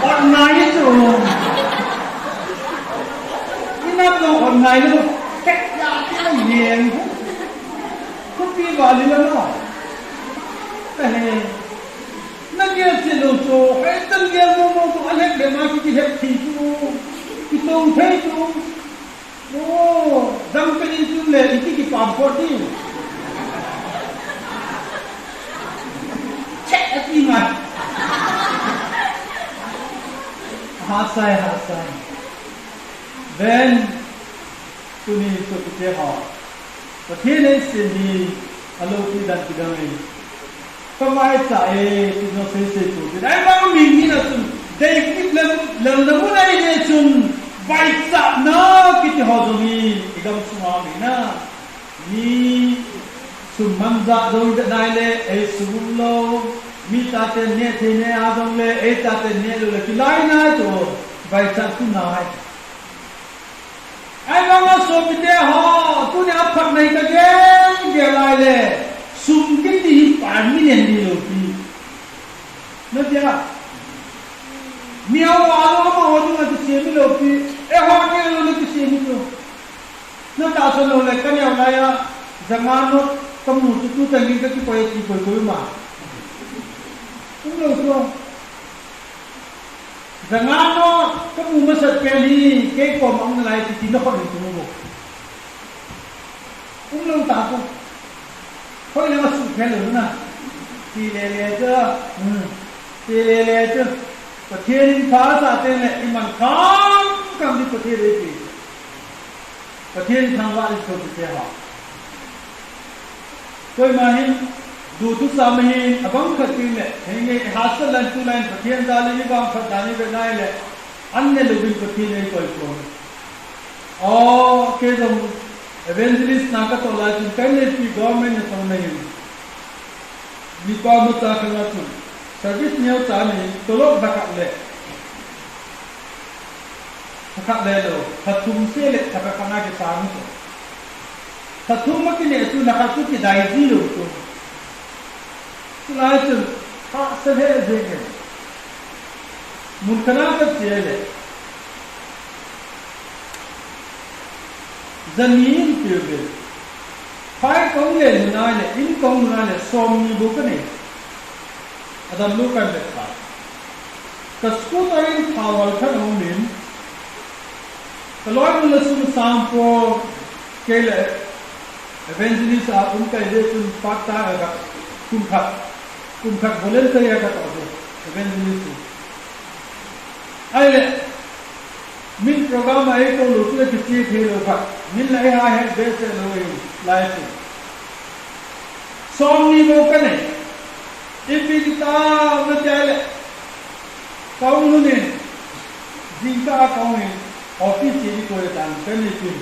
Ot ngai chu. Ina to ot ngai lu. He, ya, ya, yeng. Kupi va li la no. He. Na gel che lo chu. He, tan gel mo mo chu. A lhep le ma ki, ki lhep thi chu. Ki to thei chu. O, dang pe ni chu le, iti ki pam ko ti. Che, ati ma. Ha sai, ha sai. Then, tuni chu kite ho. Pathen in sin hi, a lopi dan kidang e. Ka vaicha e, ti jong seisei tou tin. Ahivang mi, mi na chun, dei kit le, le na mun ahi le chun, vaichana kiti ho jong hi, i gam sunga mi na. Mi sum man jat jong i det nai le, ei sum um lou, Mi tate neh thei ne a jong le, ei tate neh lou le, kilai nai chu, vai chan tu nai. Ahivanga sopite ho, tunia phat nei kagel gel lai le, sum kiti hi permanent hilou pi. Natia, mi ho a lou, amaho dinga kisem hilou pi, eiho neh lou le kisem hilou. Natahsan lou le, kaneo laiya, janga note kamu chu tutan in kakikoi a ti koi koi ma. Umlou chu. Janga note kamu masat pen hi, kei koma um nalai ti, ti nakhut in tung u. Umlou ta chu. Hoilanga suhkhel lou na. Ti lele chu. Hmm. Ti lele chu. Pathen in pha asah teng le, iman kham kham di Pathen in eipeh. Pathen thangvah in sopite ho. Koima hin, duthusam ahin, abang khat tin le, henge, hahsat lan tu lan, Pathen jal in ivangphat dan ive nai le, an ne louvin Pathen in eikoi pon. O, kei jong evangelist na katoh lai chun, kaineipi government natong na hin. Mipa macha khanga chun, service neocha ni, tolop lhakhat le, lhakhat le lou, lha thum seh le, lhakhat khat na kisang chu. Lha thum ma kineh chu, lhakhat chu kidai ji lou chu. Chulai chun, hahsa lheh jeng e. Mun khat na kache le, jani in pi uve. Phai kahung le nunai le, in kahung nunai le, somni bou kanei. Adamlou kahin vet ta. Ka scooter in thao hal khat ahung in, kaloinu le sum sang po, kei le evangelist a um kahi jeh chun part time a ka, kum khat, kum khat voluntary a katoh chu, evangelist chu. Ahile, min program a eikou lou chule kiche thei lou khat, min la eiha het behseh lou ahi lai chu. Somni bou kanei. Ipi ti tam nati ahile, kahung lhun in, jingkah a kahung in, office che ding koi tan, kaneipin,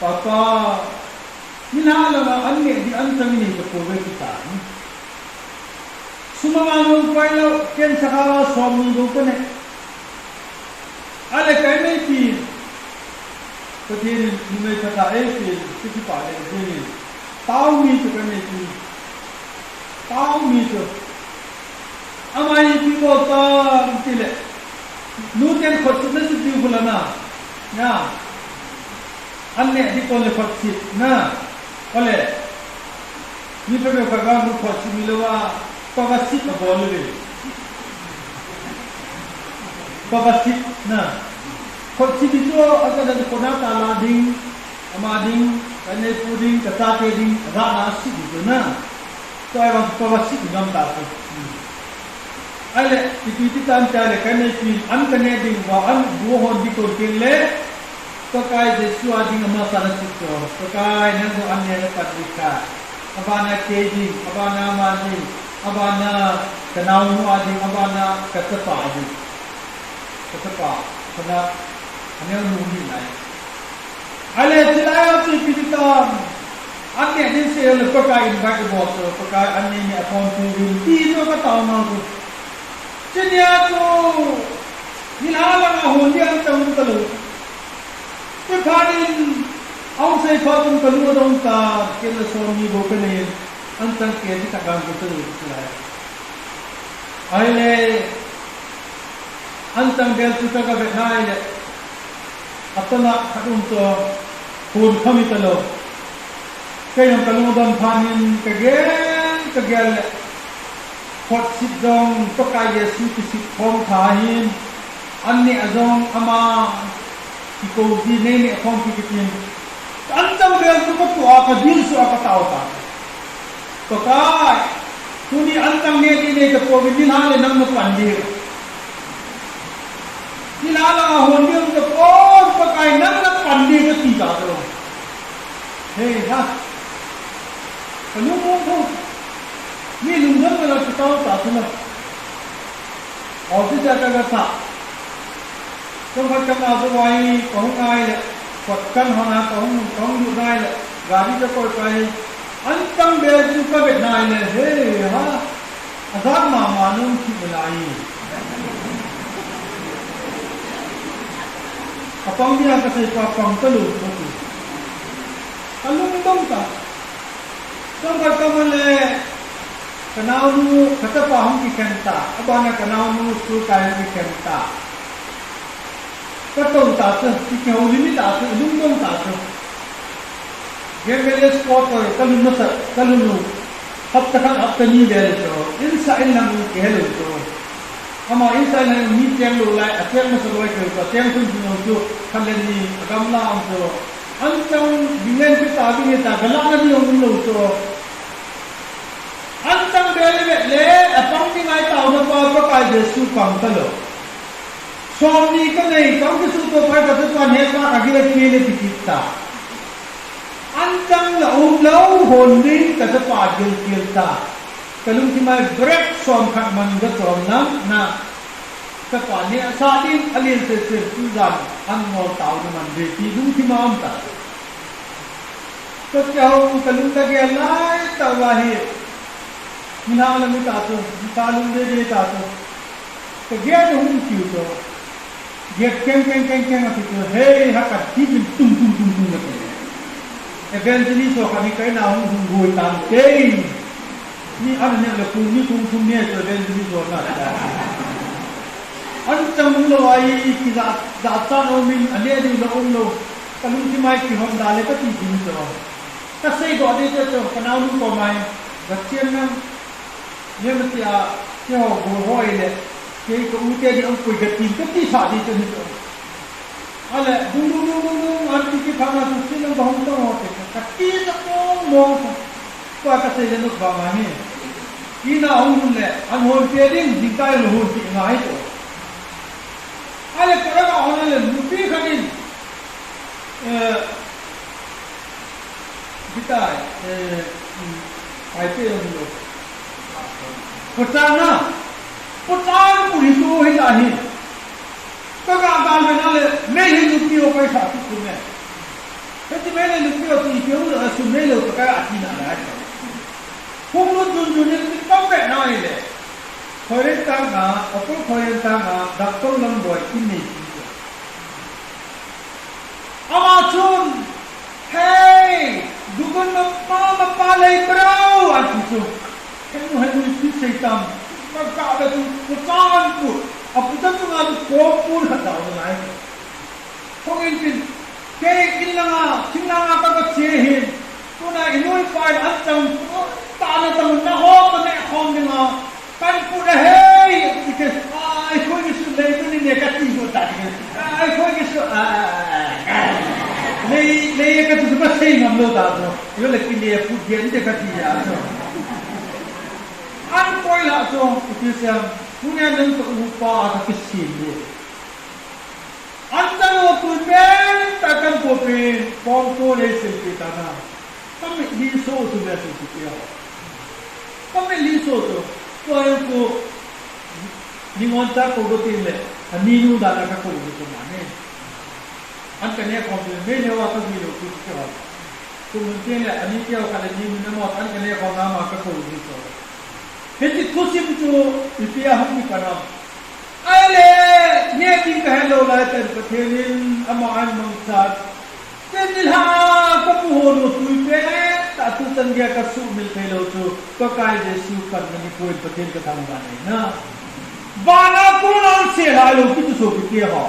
Papa, nilhah langa an neh ding an chang inei tapouve ti tan. Sum anga nung pai lou, ken sakha a somni bou kanei. Ahile kaneipin, Pathen in numei phatah eipeh, kakipah lheh jengin, taomi chu kaneipi. Taomi chu. Ama ipi bol tam tile, nuten khotsip nasip diu bol ana. Na. An neh ding kon le khotsip na. Ole. Mi phabep khat vang khotsip milouva, pavasip abol uve. Pavasip na. Khotsip hi chu, akana khona tala ding, ama ding, kaneipu ding, kachate ding, rana asip hi chu na. Tua ahivang pavasip ngam ta chu. Ahile, ipi ti tam tile, kaneipin, an kaneh ding uva, an bu hon ding kon teng le, Pakai Jesu a ding ama sa nasip chu, Pakai nang jong an neh napan ding kha. Abana kei ding, abana ama ding, abana kanaonu a ding, abana kachapa a ding. Kachapa, kana, aneonu hi nai. Ahile, chulai a chu ipi ti tam. An neh ding seh le Pakai invite bol chu, Pakai an neh neh akhompi uvin, ti chu kataona chu. Chunia chu, nilhah langa hon ding an chang um talou. Chuphat in, ahung sei phat chun kalung adong tan, ken le somni bou kanei in, an chang kei ti khat vang katalou chulai. Ahile, an chang bel chu ka, kavet nai le, atona khat um chu, hon khami talou. Kei jong kalung adong phat in, kagel, kagel le, khotsip jong Pakai Jesu kisip khom tha ahin, an neh a jong ama kikou ji, nei neh khompi kitin. An chang bel chu katoh a, kadilsuh a katao ta. Pakai, tuni an chang neh ding neitapouvin, nilhah le nang napan ding. Nilhah langa hon ding tapon, Pakai nang napan ding kati ta chu. Hei ha. Kalung mong tho. Mi lungdon nalai chu tao ta chu na. Office a kaga sah. Chomkhat kana jou a hi kahung nai le, kot kan hon a kahung, kahung lut nai le, gari kakoi pai. An chang bel chu kavet nai le, hei ha. Ajat mama nung ki belai. Apang dia kasei pa pang talou kati. Alungdong ta. Chomkhat kamu le, kanaonu, kachapa hung kikhen ta. Abana kanaonu school kai hung kikhen ta. Katou ta chu, kihoulim ta chu, lungdong ta chu. Game vele sport ko, kalun masa, kalun u. Hapta khat, hapta ni vele chu. Insa in lang kihelou chu. Ama insa in lang mi cheng lou lai, acheng masa lou chu, acheng thum thum lou chu, khat le ni, agamla um chu. Anchang, bingen kita, bingen ta, galak na ni um lou chu. Anchang vele vele, apang ni ngai taona pa, Pakai Jesu pang talou. Somni kanei, kang kisuto pai kachapa nepa kagil kile ti kit ta. Anchang la um lou, hon ding kachapa gilkel ta. Kalungthim a break somkhat man gachom lang na. Chapa neh sa ding, alin sese, tujan, an ngol taona man ve, ti lungthim a um ta. Kakihou, kalung kagel lai tauva hi. Mina la mi ta chu, mi ta lung dede ta chu. Kagel hung kiu chu. Gel keng, keng, keng, keng ati chu. Hei, ha kati min tung, tung, tung, tung ati. Evangelist ho khat ni kaina hung, hung goi tan te. Ni an ne le kum, ni kum thum ni chu evangelist ho na. Anchang lou ai, kija, ja chan um in, ane di la um lou. Kalungthim a kihon da le kati jing chu. Kasei doh ding chu, kanaonu koma, gachen nang. Yemati a, keiho bol hoi le, kei ka u te di ang pui ka tin, kati sa di chu ni chu. Ale, dung, dung, dung, dung, dung, an ti kit phat na chu, sin ang ka hung tong ho te, kati sa tong mong sa. Tua kasei le nop vang ahi. Ina hung dun le, an hon pe ding, jingkah in hon pe ngai chu. Ale, ka rang a hon le, nupi khat in, eh, Bitai, eh, mm, ai pe lo lo. Pachana, pachan puri tu hi ta hi. Ka ga gal me na le, me hi lu pi o kai sa tu tu me. Heti me le lu pi o ti pe u lo, su me lo ka ati na la. Hung lu jun jun ni ti pam be na le. Khoren tang a, apul khoren tang a, dak tong lang boi in nei ti. Ama chun, "Hei, dugun mapa, mapa lei parao," ati chu. Henu, henu, ipi sei tam. Maka be tu, putan pu. A putan tu nga tu, ko pu na tao na nai. Hong in pin, kei in langa, thing langa ka ka che hin. Tuna i nu i pa in an chang, ta na chang, na ho, ta ne khom ding a. Kan pu da hei, ike, ai, khoi ni su lei tu ni ne ka ti su ta ni. Ai, khoi ni su, a, a, a, a. Lei, lei ka ti su ka sei ngam lo ta su. Yo le ki le pu dia ni de ka ti ya su. An koi la su, ike siam, pu ne nang ka u pa ka ki sin ni. An ta lo tu pen, ta kan ko pen, kong ko le sei pe ta na. Ka mitlhi so chu ve chu ti ho. Ka mitlhi so chu. Tua jong chu, ningon cha kou ding le, ani nu dan a ka kou ding chu mani. An ka ne khom chu, me ne wa ka vi lo chu ti ho. Chu mun tin le, ani keu khat le ni mun na mo, an ka ne khom na ma ka kou ding chu. Hiche thusim chu, ipi a hung kipan am. Ahile, neh ding ka helou lai tah in Pathen in ama ahin mangchat. Ken nilhah a ka pu hon u tui pen tah a tuchan geiya ka sumil thei lou chu, Pakai Jesu panna nikho in Pathen ka thangvah in ahi na. Vana kona sel lou kiti chu sopi teho.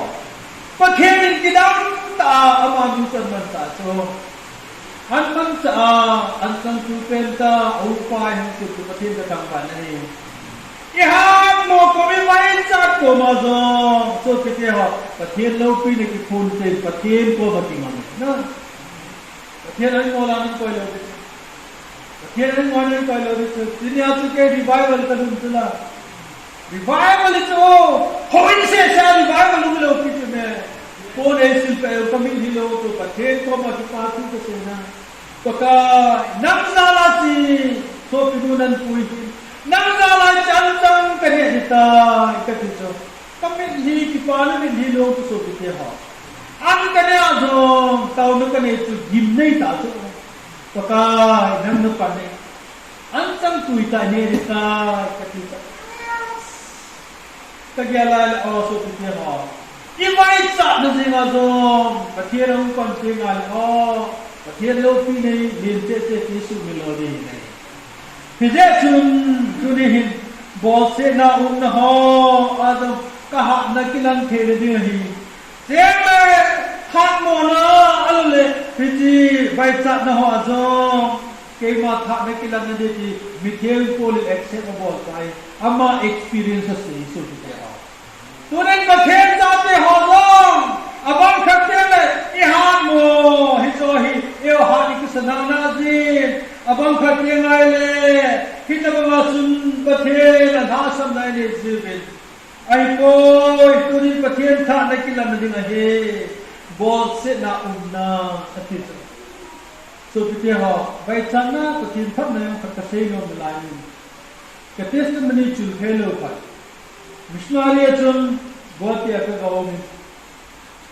Pathen in kidang tah a ama nu chu ahin mangchat chu. Ahin mangcha a, ahin chang tu pen tah a, a upa ahin sut chu Pathen ka thangvah in ahi. I hat mo kom, i vaichat kom a jong, sopi teho, Pathen loupina kiphong tah in Pathen koma kingam na. Pathen ahin ngol a nei koi lou ding. Pathen ahin ngol a nei koi lou ding chu. Tunia chu kei revival ka lhun chu la. Revival hi chu, houin sese a revival um lou pi chu me. Pon eisil peh u ka mitlhi lou chu, Pathen koma kipa thu ka seina. Pakai, nang jal a chu, sopi nu nan pui hi. Nang jal a chu an chang ka neh ding tai, ka ti chu. Ka mitlhi, kipana mitlhi lou chu sopi teho. An ka neh a jong, taona ka nei chu, gimnei tah chu. Pakai, nang na pan e. Anchang tui tah nei ding tai, kati ta. Kagel lai le, o sopite ho, ivaichatna jing a jong Pathen ahung pan teng le, o, Pathen loupina hi len cheh cheh ti sumil lou ding ahi. Hijeh chun tuni hin bolsetna umna ho a jong kahatna kilang theina ding ahi. Chule hatmona, ahilou le hiche vaichatna ho a jong keima hatna kilangna ding ti mi thempu le accept abol tai. Ama experience asei, sopite ho. Tunin Pathen chate ho jong abang khat teng le ihatmo hiche hi eiho hat i kisanna jin, abang khat teng le hitobang a chun Pathen alhahsamna inei jiuvin. Ahipoi, tunin Pathen hatna kilangna ding ahi, bolsetna umna, ati chu. Sopite ho, vaichatna, Pathen phatna jong khat kasei nom nalai in, ka testimony chul thei lou khat. Missionary a chun Guwahati a kaga um in,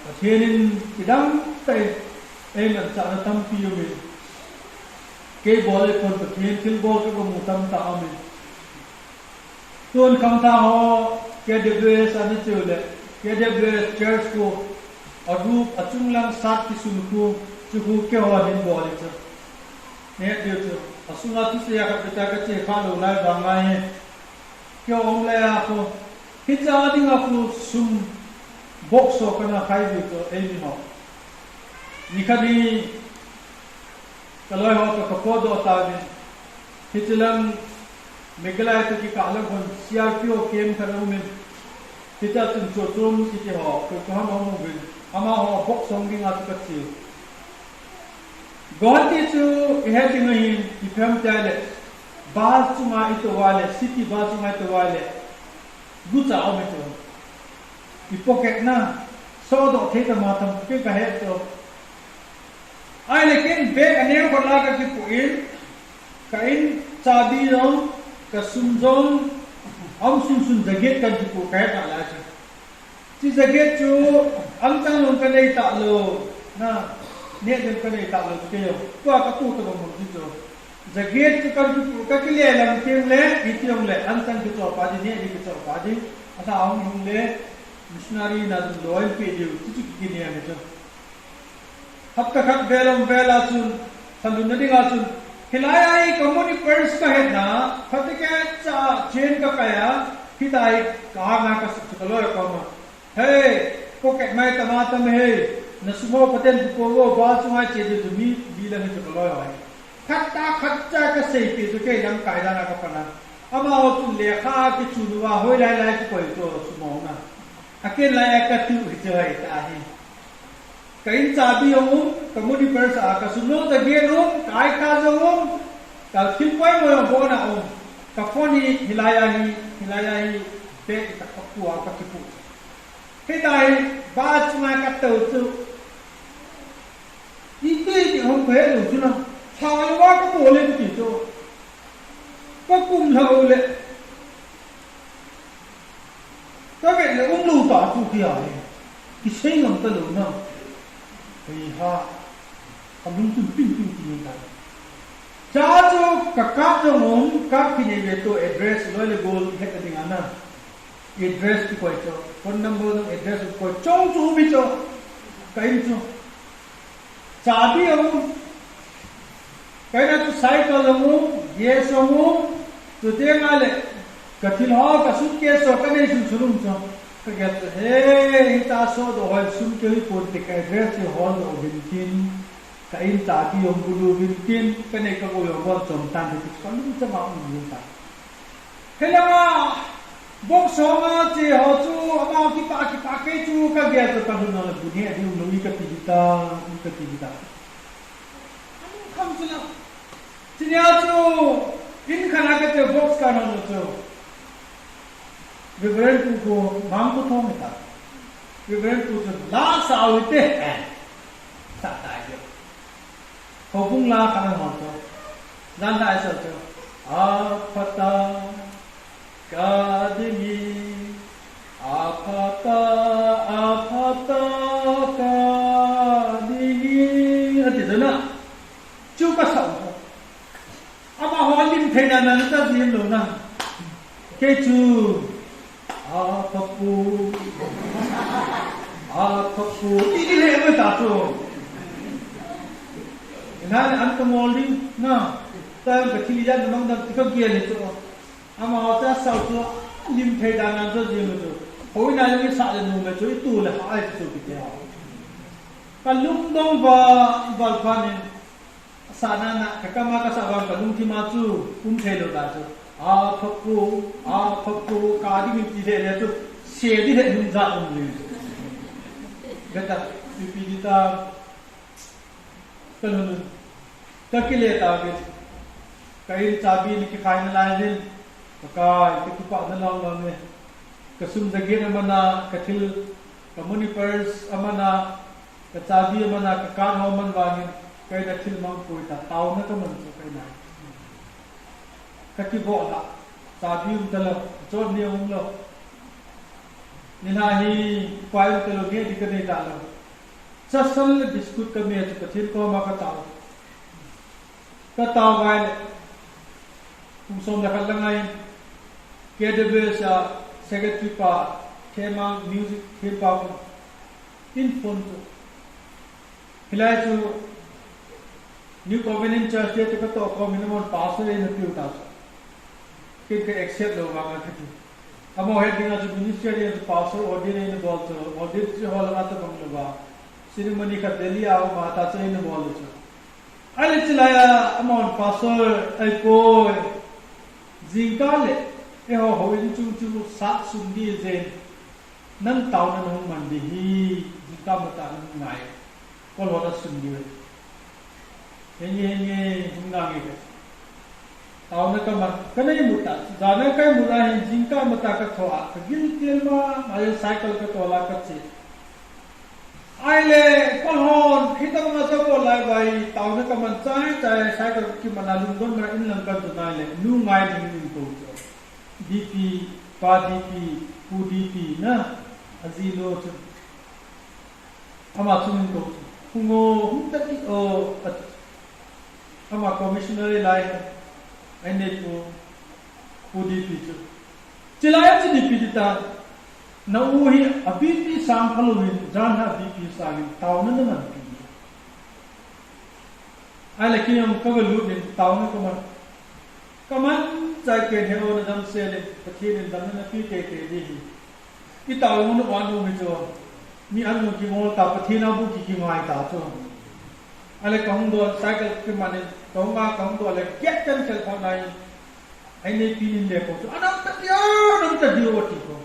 Pathen in kidang tah in eimanchahna tampi um in, kei bol le kon Pathen thilbol kaga mu tamtah um in, tun khangthah ho, K W S ana cheu le, K W S church khu, a roof, achung lang sat kisun khu, chu khu keiho hin bol in chu. Neh diu chu, asunga thusei a khat beh tah kache kha lou lai vang ngai e. Keiho ong le a khu, hiche a dinga khu sum box ho kana khai diu chu, eimi ho. Nikhat hi, kaloi ho toh kapotdoh tauvin. Hiche lang Meghalaya toh kikah lang khun C R P F camp khat aum in. Hichea chun Chochom kiti ho, koi koi ham aum uvin. Amaho box hong dinga chu kache u. Guwahati chu ihe ding ahin, ipi ham itile, bus chunga itou a le, city bus chunga itou a le, gucha aum e chu. I pocket na, sodoh thei tam a tam, kei kahet chu. Ahile ken bag aneo khat la kakipoh in, ka in chabi jong, kasum jong, aum sunsun jacket kakipoh kahet nalai chu. Hiche jacket chu, anchang jong kanei talou, na, neh jong kanei talou, kei jong. Tua katoh tobang bang chu chu. Jacket chu kakipoh, kakile lang teng le, iti jong le, anchang kichoh pa ding, neh ding kichoh pa ding. Alhah hung hung le, missionary na jong loi peh diu, chuchu kikinem chu. Hapta khat vel um vel a chun, lhalunna dinga chun, hilai a hi ka money purse kahetna, phatecha chain kakai a, hitia hi ka anga kasut chu kaloi akoma. Hei, pocket mai tam a tam e hei, nasum ho phaten kipoh vo, bus chunga che diu chu mi, mi lang hi chu kaloi ho hi. Khat tah khat cha kaseipeh chu kei lamkai dan a kapan a. Amaho chun lekha kichun uva hoilai lai kikoi chu sum ho na. Aken lai a kati u hiche hi ta hi. Ka in chabi jong um, ka money purse a, kasum jong jacket um, ka I card jong um, ka thil poimo jong abon a um, ka phone hi hilai a hi, hilai a hi, bag tah a kapu a kakipoh. Hitia hi, bus chunga katou chu. Iti iti hung kahet lou chu na, lhalou va kabol e kati chu. Kakum lhah u le. Kavet le umlou ta chu kei a hi. Kisei ngam talou na. Hei ha. Kalungthim ping ping ti ni ta. Cha chu ka card jong um, card kinei ve toh address loi le gol het a ding a na. Address kikoi chu. Phone number jong address kikoi. Chong chu um hi chu. Ka in chu. Chabi jong um. Ka in a chu cycle jong um, gas jong um. Chuteng le, ka thil ho, ka suitcase ho, kanei sunsun um chu. Kagel chu, he, hitia sodoh ho sum keu hipon te, ka address hi holdoh uvin tin, ka in chabi jong bulu uvin tin, kanei kagou jong abon chom tan te, kalungchang a um uvin ta. Hilanga, box ho nga che ho chu, ama kipah, kipah kei chu, kagel chu kalhun a la bu ni, adi umlou i kati hita, i kati hita. Anung kham chu la. Chunia chu, in khat a kache box kana chu. Reverend pu ko mang ko thong ta. Reverend pu chu la sao ite. Eh. Sa ta ite. Houbung la kana hon chu. Jan ta ai sa chu. Aphata ka ding hi. Aphata, aphata ka ding hi. Ati chu na. Chu kasao. Amaho lim thei Nana ta jin lo na. Kei chu. A phapu. A phapu. Ti ti le mo ta chu. Na an ta mol ding na. Ta ka thil ya na mang da ti ka ge le chu. Ama cha sau chu lim thei dan an chu jin lo chu. Hoi na ni sa le nu me chu i tu le ha ai chu ki te ha. Ka lungdong va, val phan in, sa na na, ka kama ka sa vang ka lungthim a chu, um thei lo ta chu. A phapu, a phapu, ka ding in ti le le chu, se di le lung ja um le. Beta, pi pi di ta, ka lung, ka ki le ta ke, ka in chabi ni ki khai na lai din, ka kai, ka ki pa na lang lang ne. Ka sum jacket a man a, ka thil, ka money purse a man a, ka chabi a man a, ka card ho man vangin, ka in a thil mang poi ta, taona ka man chu ka in a. Ka kibol a, chabi um ta lo, chot ni um lo. Ni na hi, pai um ta lo, nge di ka nei ta lo. Chasal le biscuit ka me chu ka thil ko ma ka tao. Ka tao ngai le, kum som le khat la ngai, K W S a secretary pa, Khemang music, Khempa kum, in phone chu. Hilai chu, New Covenant Church te chu ka toh khom in amon pastor in a piu ta chu. Kin ka accept lo vang a kati. Amo het ding a chu ministry a ding a chu pastor ordain in a bol chu, ordain chu hol a ta bang lo va. Ceremony khat Delhi a um a ta chu in a bol chu. Ai le chilai a, amon pastor ai poi. Jingkah le, eiho houin chung chu sat sum di jen. Nang taona nahung man di hi, jingkah matah nahung ngai. Kol ho ta sum di ve. Henge, henge, hung nang nge ke. Taona ka man, ka nei mu ta. Jana ka mu la hin jingkah matah ka tho a, ka gil tel ma, ma cycle ka tol a ka che. Ai le, kol hon, hitah ma sa kol lai vai, taona ka man chai chai, cycle ki man a lungdon ma in lang ka tu nai le, nu ngai ding in ko cho. D P, pa D P, pu D P na, aji lo chu. Ama chungin ko chu. Hung o, hung ta ti o, ati. Ama commissioner lai, ai nei pu, pu D P chu. Chilai a chu D P ti ta, na u hi a B P sang phalou in, jan ha B P sang in, taona na man pi. Ai le kei jong ka va lut in taona ka man. Ka man chai ken he o na dam sel in, Pathen in damna na pi teitei di hi. I taona na wan u hi chu. Mi an jong kingol ta, Pathen a bu ki kingai ta chu. Ai le ka hung dol cycle ki man in, ka hung a ka hung dol le, gate kan khel phat nai. Ai nei pi nin le ko chu. Anam ta di o, anam ta di o ti ko.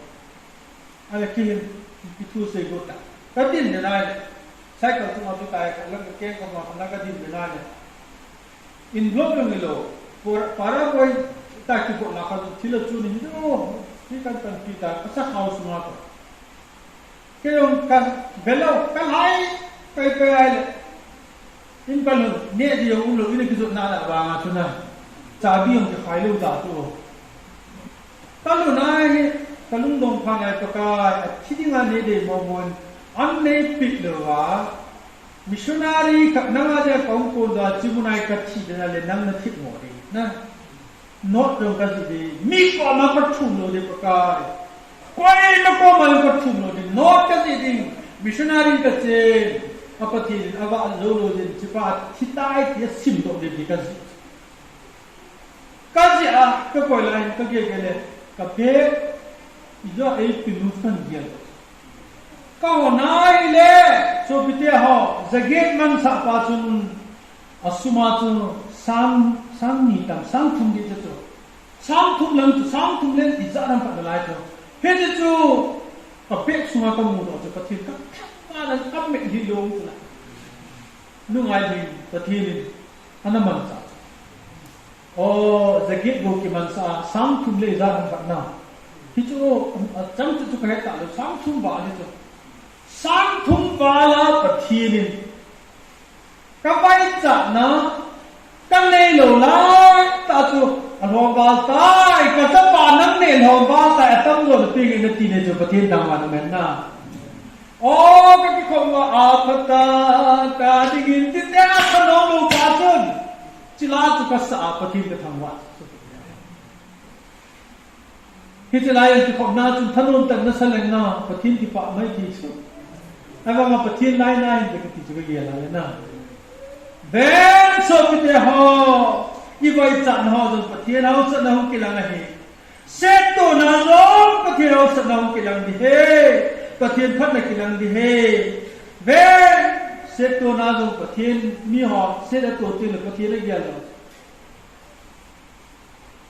Ai le kei hin, kei thu sei go ta. Ka din le nai le. Cycle chunga chu tai, ka lang ka keng ka ma, ka lang ka din le nai le. In block lang lo. Por, para boy, ta ki bo la ka thil a chu ni lo. Ki kan tan pi ta, ka sa khau sunga ko. Kei jong ka, velo, ka lai, pai pai ai le. In ka lhun, neh di jong um lou, in a kijotna lah vanga chun a, chabi jong kikhai lou ta chu. Ka lhun a hi, ka lungdong phat nai Pakai, athi dinga nei dei mo mo in, an nei peh lou a, missionary khat nanga dia ka hung kon da, chimunai ka thi dena le nang na thi mo ding, na. Note jong ka jih ding, mi koma ka thum lou ding Pakai. Koima koma jong ka thum lou ding, note ka jih ding, missionary ka chen, a Pathen in avah jou lou ding, hichepa thi tai tia simdoh ding ti ka jih. Ka jih a, ka koi lai in ka gel gel le, ka bag, ijat ei pinu kan gel. Ka hon ahile, sopite ho, jacket mansah pa chun, a sum a chu sang, sang ni tam, sang thum di chu chu. Sang thum lang chu, sang thum leng ijat ham khat nalai chu. Hiche chu, ka bag sunga ka mudoh chu, Pathen ka thangvah in ka met hi long chu la. Nungai ding, Pathen in, ana mansah chu. O, jacket bou kimansah a, sang thum le ijat ham khat na. Hichu, achang chu chu ka het talou, sang thum val hichu. Sang thum val a Pathen in, ka vaichatna, ka neilou lai tah chu, alhom val tai, ka chapa nang neh lhom val tai, atamjo na peng in nati ne chu Pathen thangvah in amen na. O, ka kikhop uva, a pha ta, ka dingin, tin te a thanom lou pa chun. Chila chu ka sa a, Pathen ka thangvah chu. Hiche lai a kikhopna chun thanom tah in nasa leng na, Pathen kipah mai ti chu. Ahivanga Pathen lainat in kati chu kagel a le na. Ven sopite ho, ivaichatna ho jong Pathen haosatna hung kilang ahi. Settohna jong Pathen haosatna hung kilang ding ahi. Pathen phatna kilang ding ahi. Ven, settohna jong Pathen, miho set atoh teng le Pathen agel lou.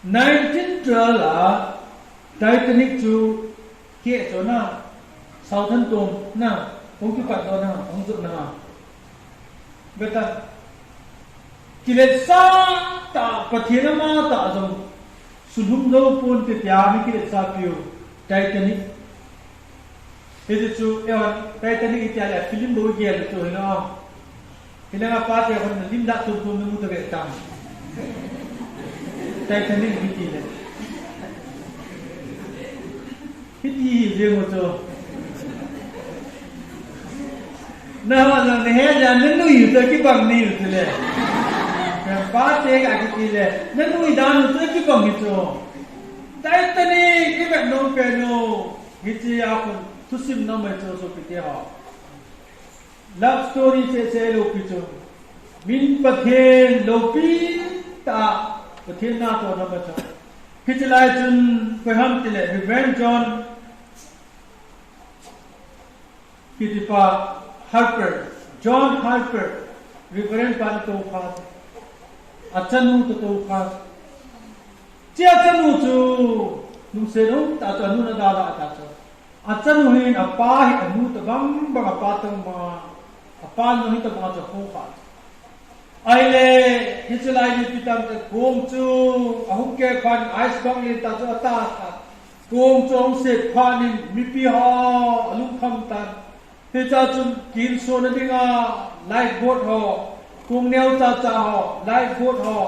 Nineteen twelve a Titanic chu keh chu na, Southampton na, hung kipat doh na, hung jot na. Beta, kiletsah tah, Pathen ama tah jong, sulhung jou ponte tia ana kiletsah piu, Titanic. Hichu chu, eihon, Titanic itia le, film bou igel chu, hino. Hilanga pate hon lim dah tum tum namu tave tam. Titanic hiti le. Hiti hi jeng u chu. Nangho jong nahet le nanui u chu kibang nei u chu le. Pate ka kiti le. Nanui dan u chu kibang hi chu. Titanic ivet nom pen u. Hiche a kon thusim nom mai chu sopite ho. Love story seh seh loupi chu. Min Pathen loupi tah Pathen natohna ma chu. Hiche lai chun koi ham tile Reverend John kitipa Harper, John Harper, Reverend pan tou pha. Achanu toh tou pha. Hiche achanu chu lungset um tah chu anu na dalha tah chu. Achanu hin apa hi anu tobang bang, apa tobang bang, apa nu hi tobang chu akhoh kha. Ahile, hiche lai mipi tamtah kong chu ahung keh phat in ice bang len tah chu atah kha. Kong chu ahung set phat in mipi ho alungkham tan. Hiche a chun kihinsona dinga lifeboat ho, kong neo cha cha ho, lifeboat ho,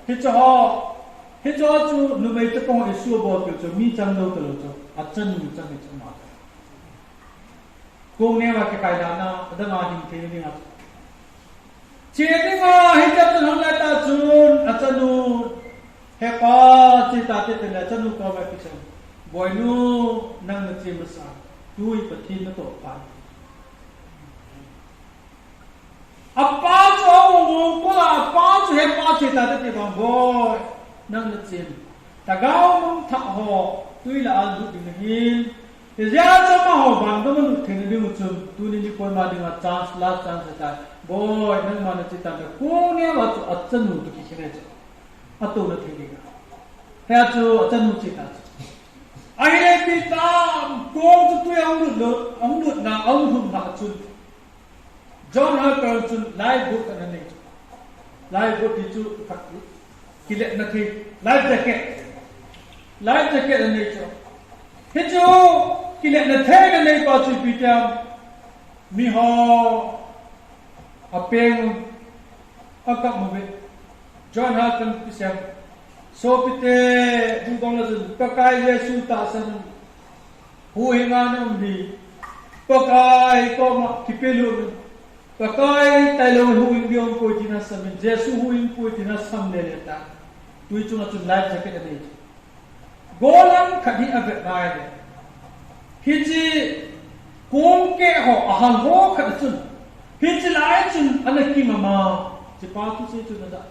hiche ho, hiche ho chu numei chapang ho issue abol peh chu mi chang lou talou chu, achanu chang hi chu ama. Kong neo a kikai dan a, adang a hing thei dinga chu. Che dinga hiche a chun hung lai tah chun, achanu, he pa, che tate tile achanu koma kisam. Boinu, nang nache masa, tui Pathen natoh phat. Apa chu aum um, kola apa chu he pa che tate ti bang boi. Nang nachen. Lhagao mangthah ho, tui lah a lut ding nahin. Hijeh a chu amaho vangam a lut theina ding u chun, tuni nikho ima dinga chance, last chance ahitai. Boi, nangma nache tan ta, kong neo a chu achanu toh kikhen ahi chu. Atouna thei ding a. Hia chu achanu che ta chu. Ahile ipi tam, kong chu tui a hung lut lou, a hung lut na, a hung lhung na chun. John Harper chun lifeboat ana nei chu. Lifeboat ti chu khat chu kiletna thei, life jacket. Life jacket ana nei chu. Hichu kiletna thei ana nei pa chu ipi tiam, miho apeng u, akap u ve. John Harper kisem. Sopite, bu bang la chun, Pakai Jesu tahsan u. Huhhing a na um hi. Pakai koma kipelhu in. Pakai tailou huhhing ding um poi tina samin. Jesu huhhing poi tina sam lele ta. Tui chunga chun life jacket anei chu. Gollhang khat hi avet nai le. Hiche kong keh ho, ahal ho khat chun. Hiche lai chun ana kimama. Hiche pa thusei chun aja.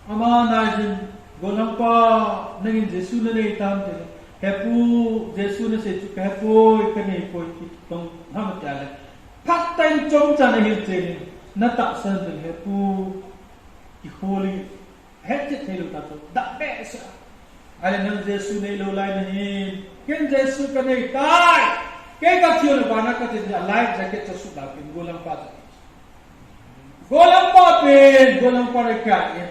Ama nai hin, gollhangpa, nangin Jesu nanei tam tile, He pu, Jesu nasei chu kahepoi, kaneipoi, ti tong ham tia le. Phat tah in chomcha ana hilchen in, natahsan tile, He pu, kikhol in, hetchet theilou ta chu, dah behseh a. Ahile nang Jesu neilou lai nahin, ken Jesu kanei tai, kei kathi le vana kache, a life jacket chu asuh dah in, gollhangpa chu. Gollhangpa pen, gollhangpa le kya e.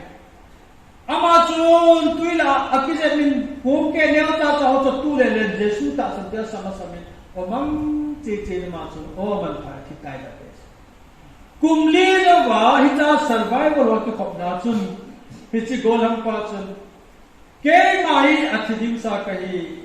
Ama chun tui lah a akijep in, kong keh neo cha cha ho chu tu lele in, Jesu tahsan tia asam asam in, o mang cheche in ama chun, o manpha, thi tai dah e. Kum li louva, hiche a survival ho kikhopna chun, hiche gollhangpa chun, Keima hi athi ding sa kahi.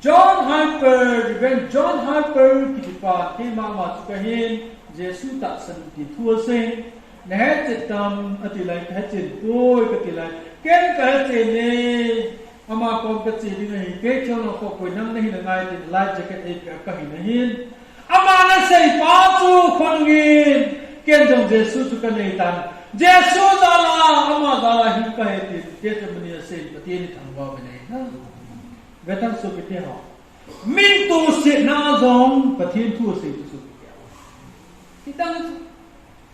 John Harper, Reverend John Harper kitipa, keima ama chu kahin, Jesu tahsan ti thu asei. Nahetchet tam, ati lai, kahetchen poi, kati lai. Ken kahetchen e. Ama kom kache ding ahi, kei thil nang kho koi nang nahi nangai tin life jacket eipeh kahi nahin. Ama nasei pa chu khonungin, ken jong Jesu chu kanei tan. Jesu jal a, ama jal a hing kahi tin, Gethsemane a sei Pathen ithangvah u ahi na. Vetang sopite ho. Min tosetna jong Pathen thu asei chu sopite ho. Hitang chu.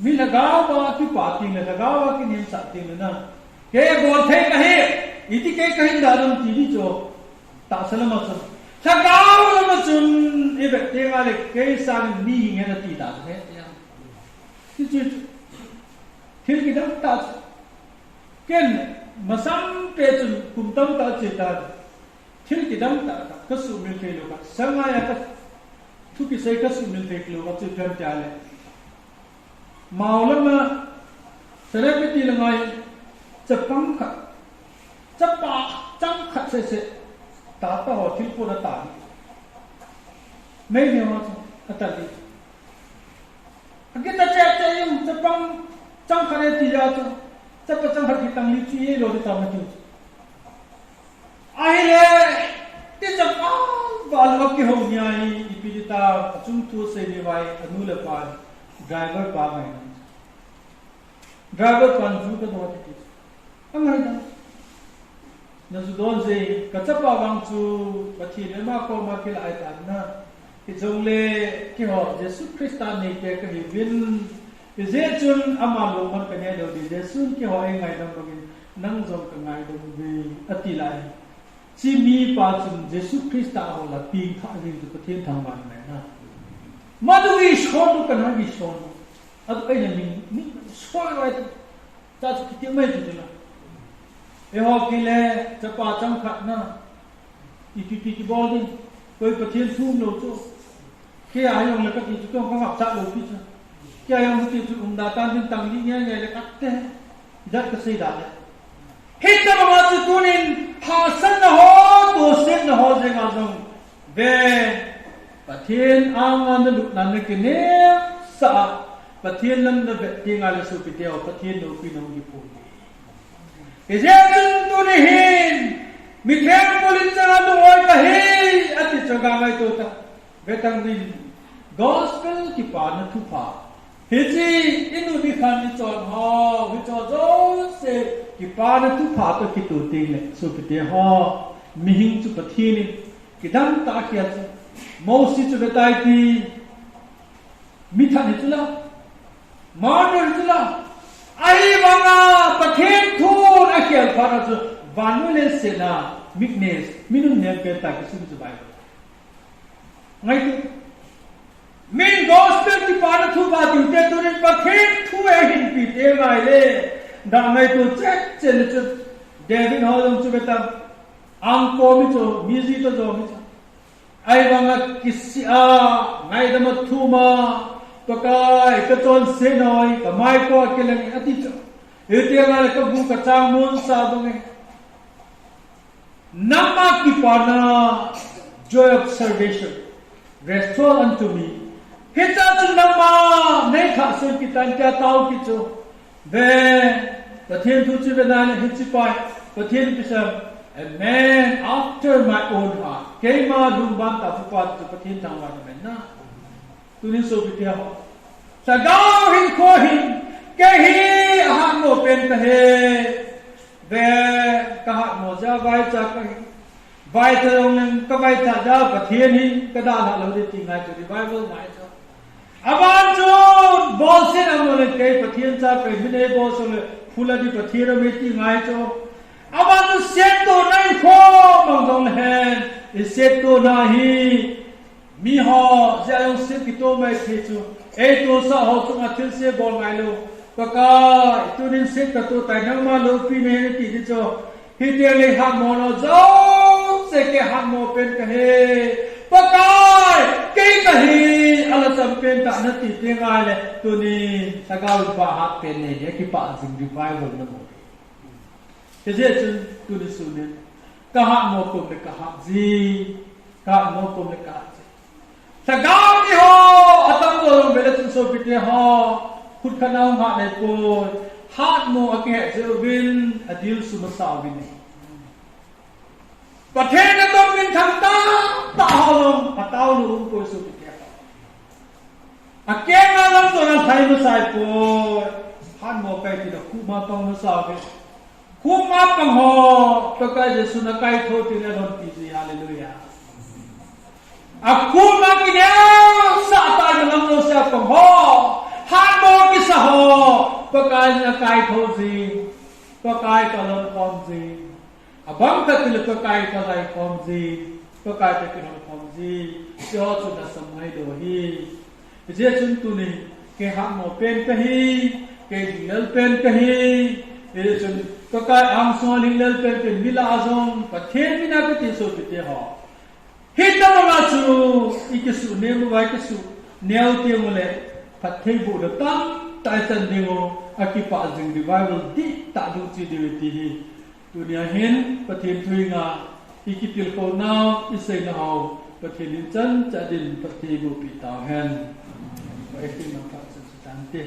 Mi lhagao a kipah teng le, lhagao a kinemsah teng le na. Kei abol thei kahi, iti kei kahin dah dam ti di chu. Tahsa lama chun. Lhagao lama chun, ivet teng le, kei sangin mi hing hen ati dah dam he. Ti chu, thil kidang tah chu. Ken, masang pet chun, kum tamtah che tan. Thil kidang tah khat, kasuhmil thei lou khat. Sangaiya ka, thu kisei kasuhmil thei lou khat chu ipi ham tia le. Mao lama, celebrity langa hi, chapang khat, chapa chang khat seh seh, tapa ho thil pon atan. Meilhei ho chu, atan di. Akita cheh cheh in, chapang chang khat e ti a chu, chapa chang khat kitang li chu ei lou di tam ati. Ahile, ti chapang val va kihou nia hi, ipi di ta, achung thu sei ni vai, anu le pa, driver pa ngai. Driver pan ju kadoh ati ti. Angai da. Naju don jeh, kachapa vang chu, Pathen in ama koma kilah ahitan na. Hijongle, keiho, Jesu Christa neite kahiuvin. Hijeh chun, ama lungmon kanei lou ding, Jesun keiho eingaidam bangin, nang jong kangaidam uve, ati lai. Hiche mipa chun Jesu Christa a hol a pengthah jeng chu Pathen thangvah in ahi na. Madu Ishwar tu kana Ishwar. Atu eina min, min soi vai tu. Cha chu kiti mai tu la. Eiho kile, chapa chang khat na. Ipi pi kibol ding. Koi Pathen thu umlou chu. Kei a jong le kati chu kong kangapcha lou pi chu. Kei a jong kati chu umda tan din tang li nge nge le kate. Jat kasei da le. Hitobanga chu tunin hahsatna ho, tosetna ho jenga jong ve. Pathen anga nalutna nakinemsah a, Pathen lam navet tenga le sopite ho, Pathen loupina hung kiphong ding. Hijeh chun tuni hin, mi themgol in chang a lungoi kahi, ati chu kangaito ta. Vetang in, gospel kipana thupha. Hiche, inu nikhat ichon ho, hicho jouse, kipana thupha toh kitoh teng le, sopite ho, mihem chu Pathen in, kidang tah a akhel chu. Mosi chu vetai ti, mi that hi chu la, martyr hi chu la, ahivanga, Pathen thun akhel phat a chu, vannoi leiset a, meekness, mi nunnem pen tah kisim chu Bible. Ngaito. Min gospel kipana thupha tiu te tunin Pathen thu eihinpi teng le. Da ngaito chet chet le chu David ho jong chu vetan. Angko mi chu, mi ji to jong mi chu. Ahivanga kisih a, ngaidam a thum a, Pakai kachonse noi, kamai ko a kileng ati chu. Hiti a le kabu kachang mun sa bang e. Nangma kipana joy of salvation, restore unto me. Hicha chu nangma neithah sen kitan tia tao kit chu. Ve, Pathen thu chu ve nai le hiche pa, Pathen kisam, a man after my own heart. Keima lungban tah a pa chu Pathen thangvah in amen na. Tunin sopite ho. Lhagao hinkho hin, kei hi ahatmo pen kahi. Ve, kahatmo jeh a vaicha kahi. Vaicha jong leng kavaichat jeh a Pathen hi kadalhah lou ding ti ngai chu, revival ngai chu. Aban chu, bolset a mo leng kei Pathen cha kahi, min eibolsot le, phula di Pathen aum e ti ngai chu. Aban chu, settohna hinkho mang jong lehen, isettohna hi, miho, jeh a jong set kitoh mai thei chu. Eitosah ho chunga thilse bol ngai lou. Pakai, tunin set katoh tai, nangma loupina ahi nati di chu. Hiti le hatmo lou jouse kei hatmo pen kahi. Pakai, kei kahi, alhacham pen tah nati teng le. Tunin, lhagao in phat hat pen nei, akipah jing revival namu. Hijeh chun tuni sun in, kahatmo kom le kahat ji, kahatmo kom le kahat ji. Lhagao mi ho, atamjo jong vele chun sopite ho, khut khat a hung hat nei poi, hatmo akihet jeh uvin, adilsu masa uvin. Pathen a tong min thang ta, ta ho long, a tao lu um poi sopite ho. A keng a lam to na thai ma sai poi. Han mo kai ti da khu ma pang ma sa ke. Khu ma pang ho, Pakai Jesu na kai tho ti le lon ti ji, hallelujah. A khu ma ki ne sa tai ma lam lo sa pang ho. Han mo ki sa ho, Pakai na kai tho ji. Pakai ka lon pang ji. Abang khat le Pakai ka lai khom ji, Pakai ka kilhon khom ji, ti ho chu na sam ngai do hi. Hijeh chun tuni, kei hatmo pen kahi, kei lhinglel pen kahi, hijeh chun Pakai angsunga lhinglel pen kahi, mi lah a jong, Pathen mina kati sopite ho. Hitabanga chu, i kisuh nem uva, i kisuh neo teng ule, phattheibohna tamtah i chan ding u, akipah jing revival dihtah ding chi diu ti hi. Tunia hin Pathen thu i ngah, i kitilkhou nau, i seina hou, Pathen in chan chah din phattheiboh peh tau hen. Pathen in phatthei boh tante.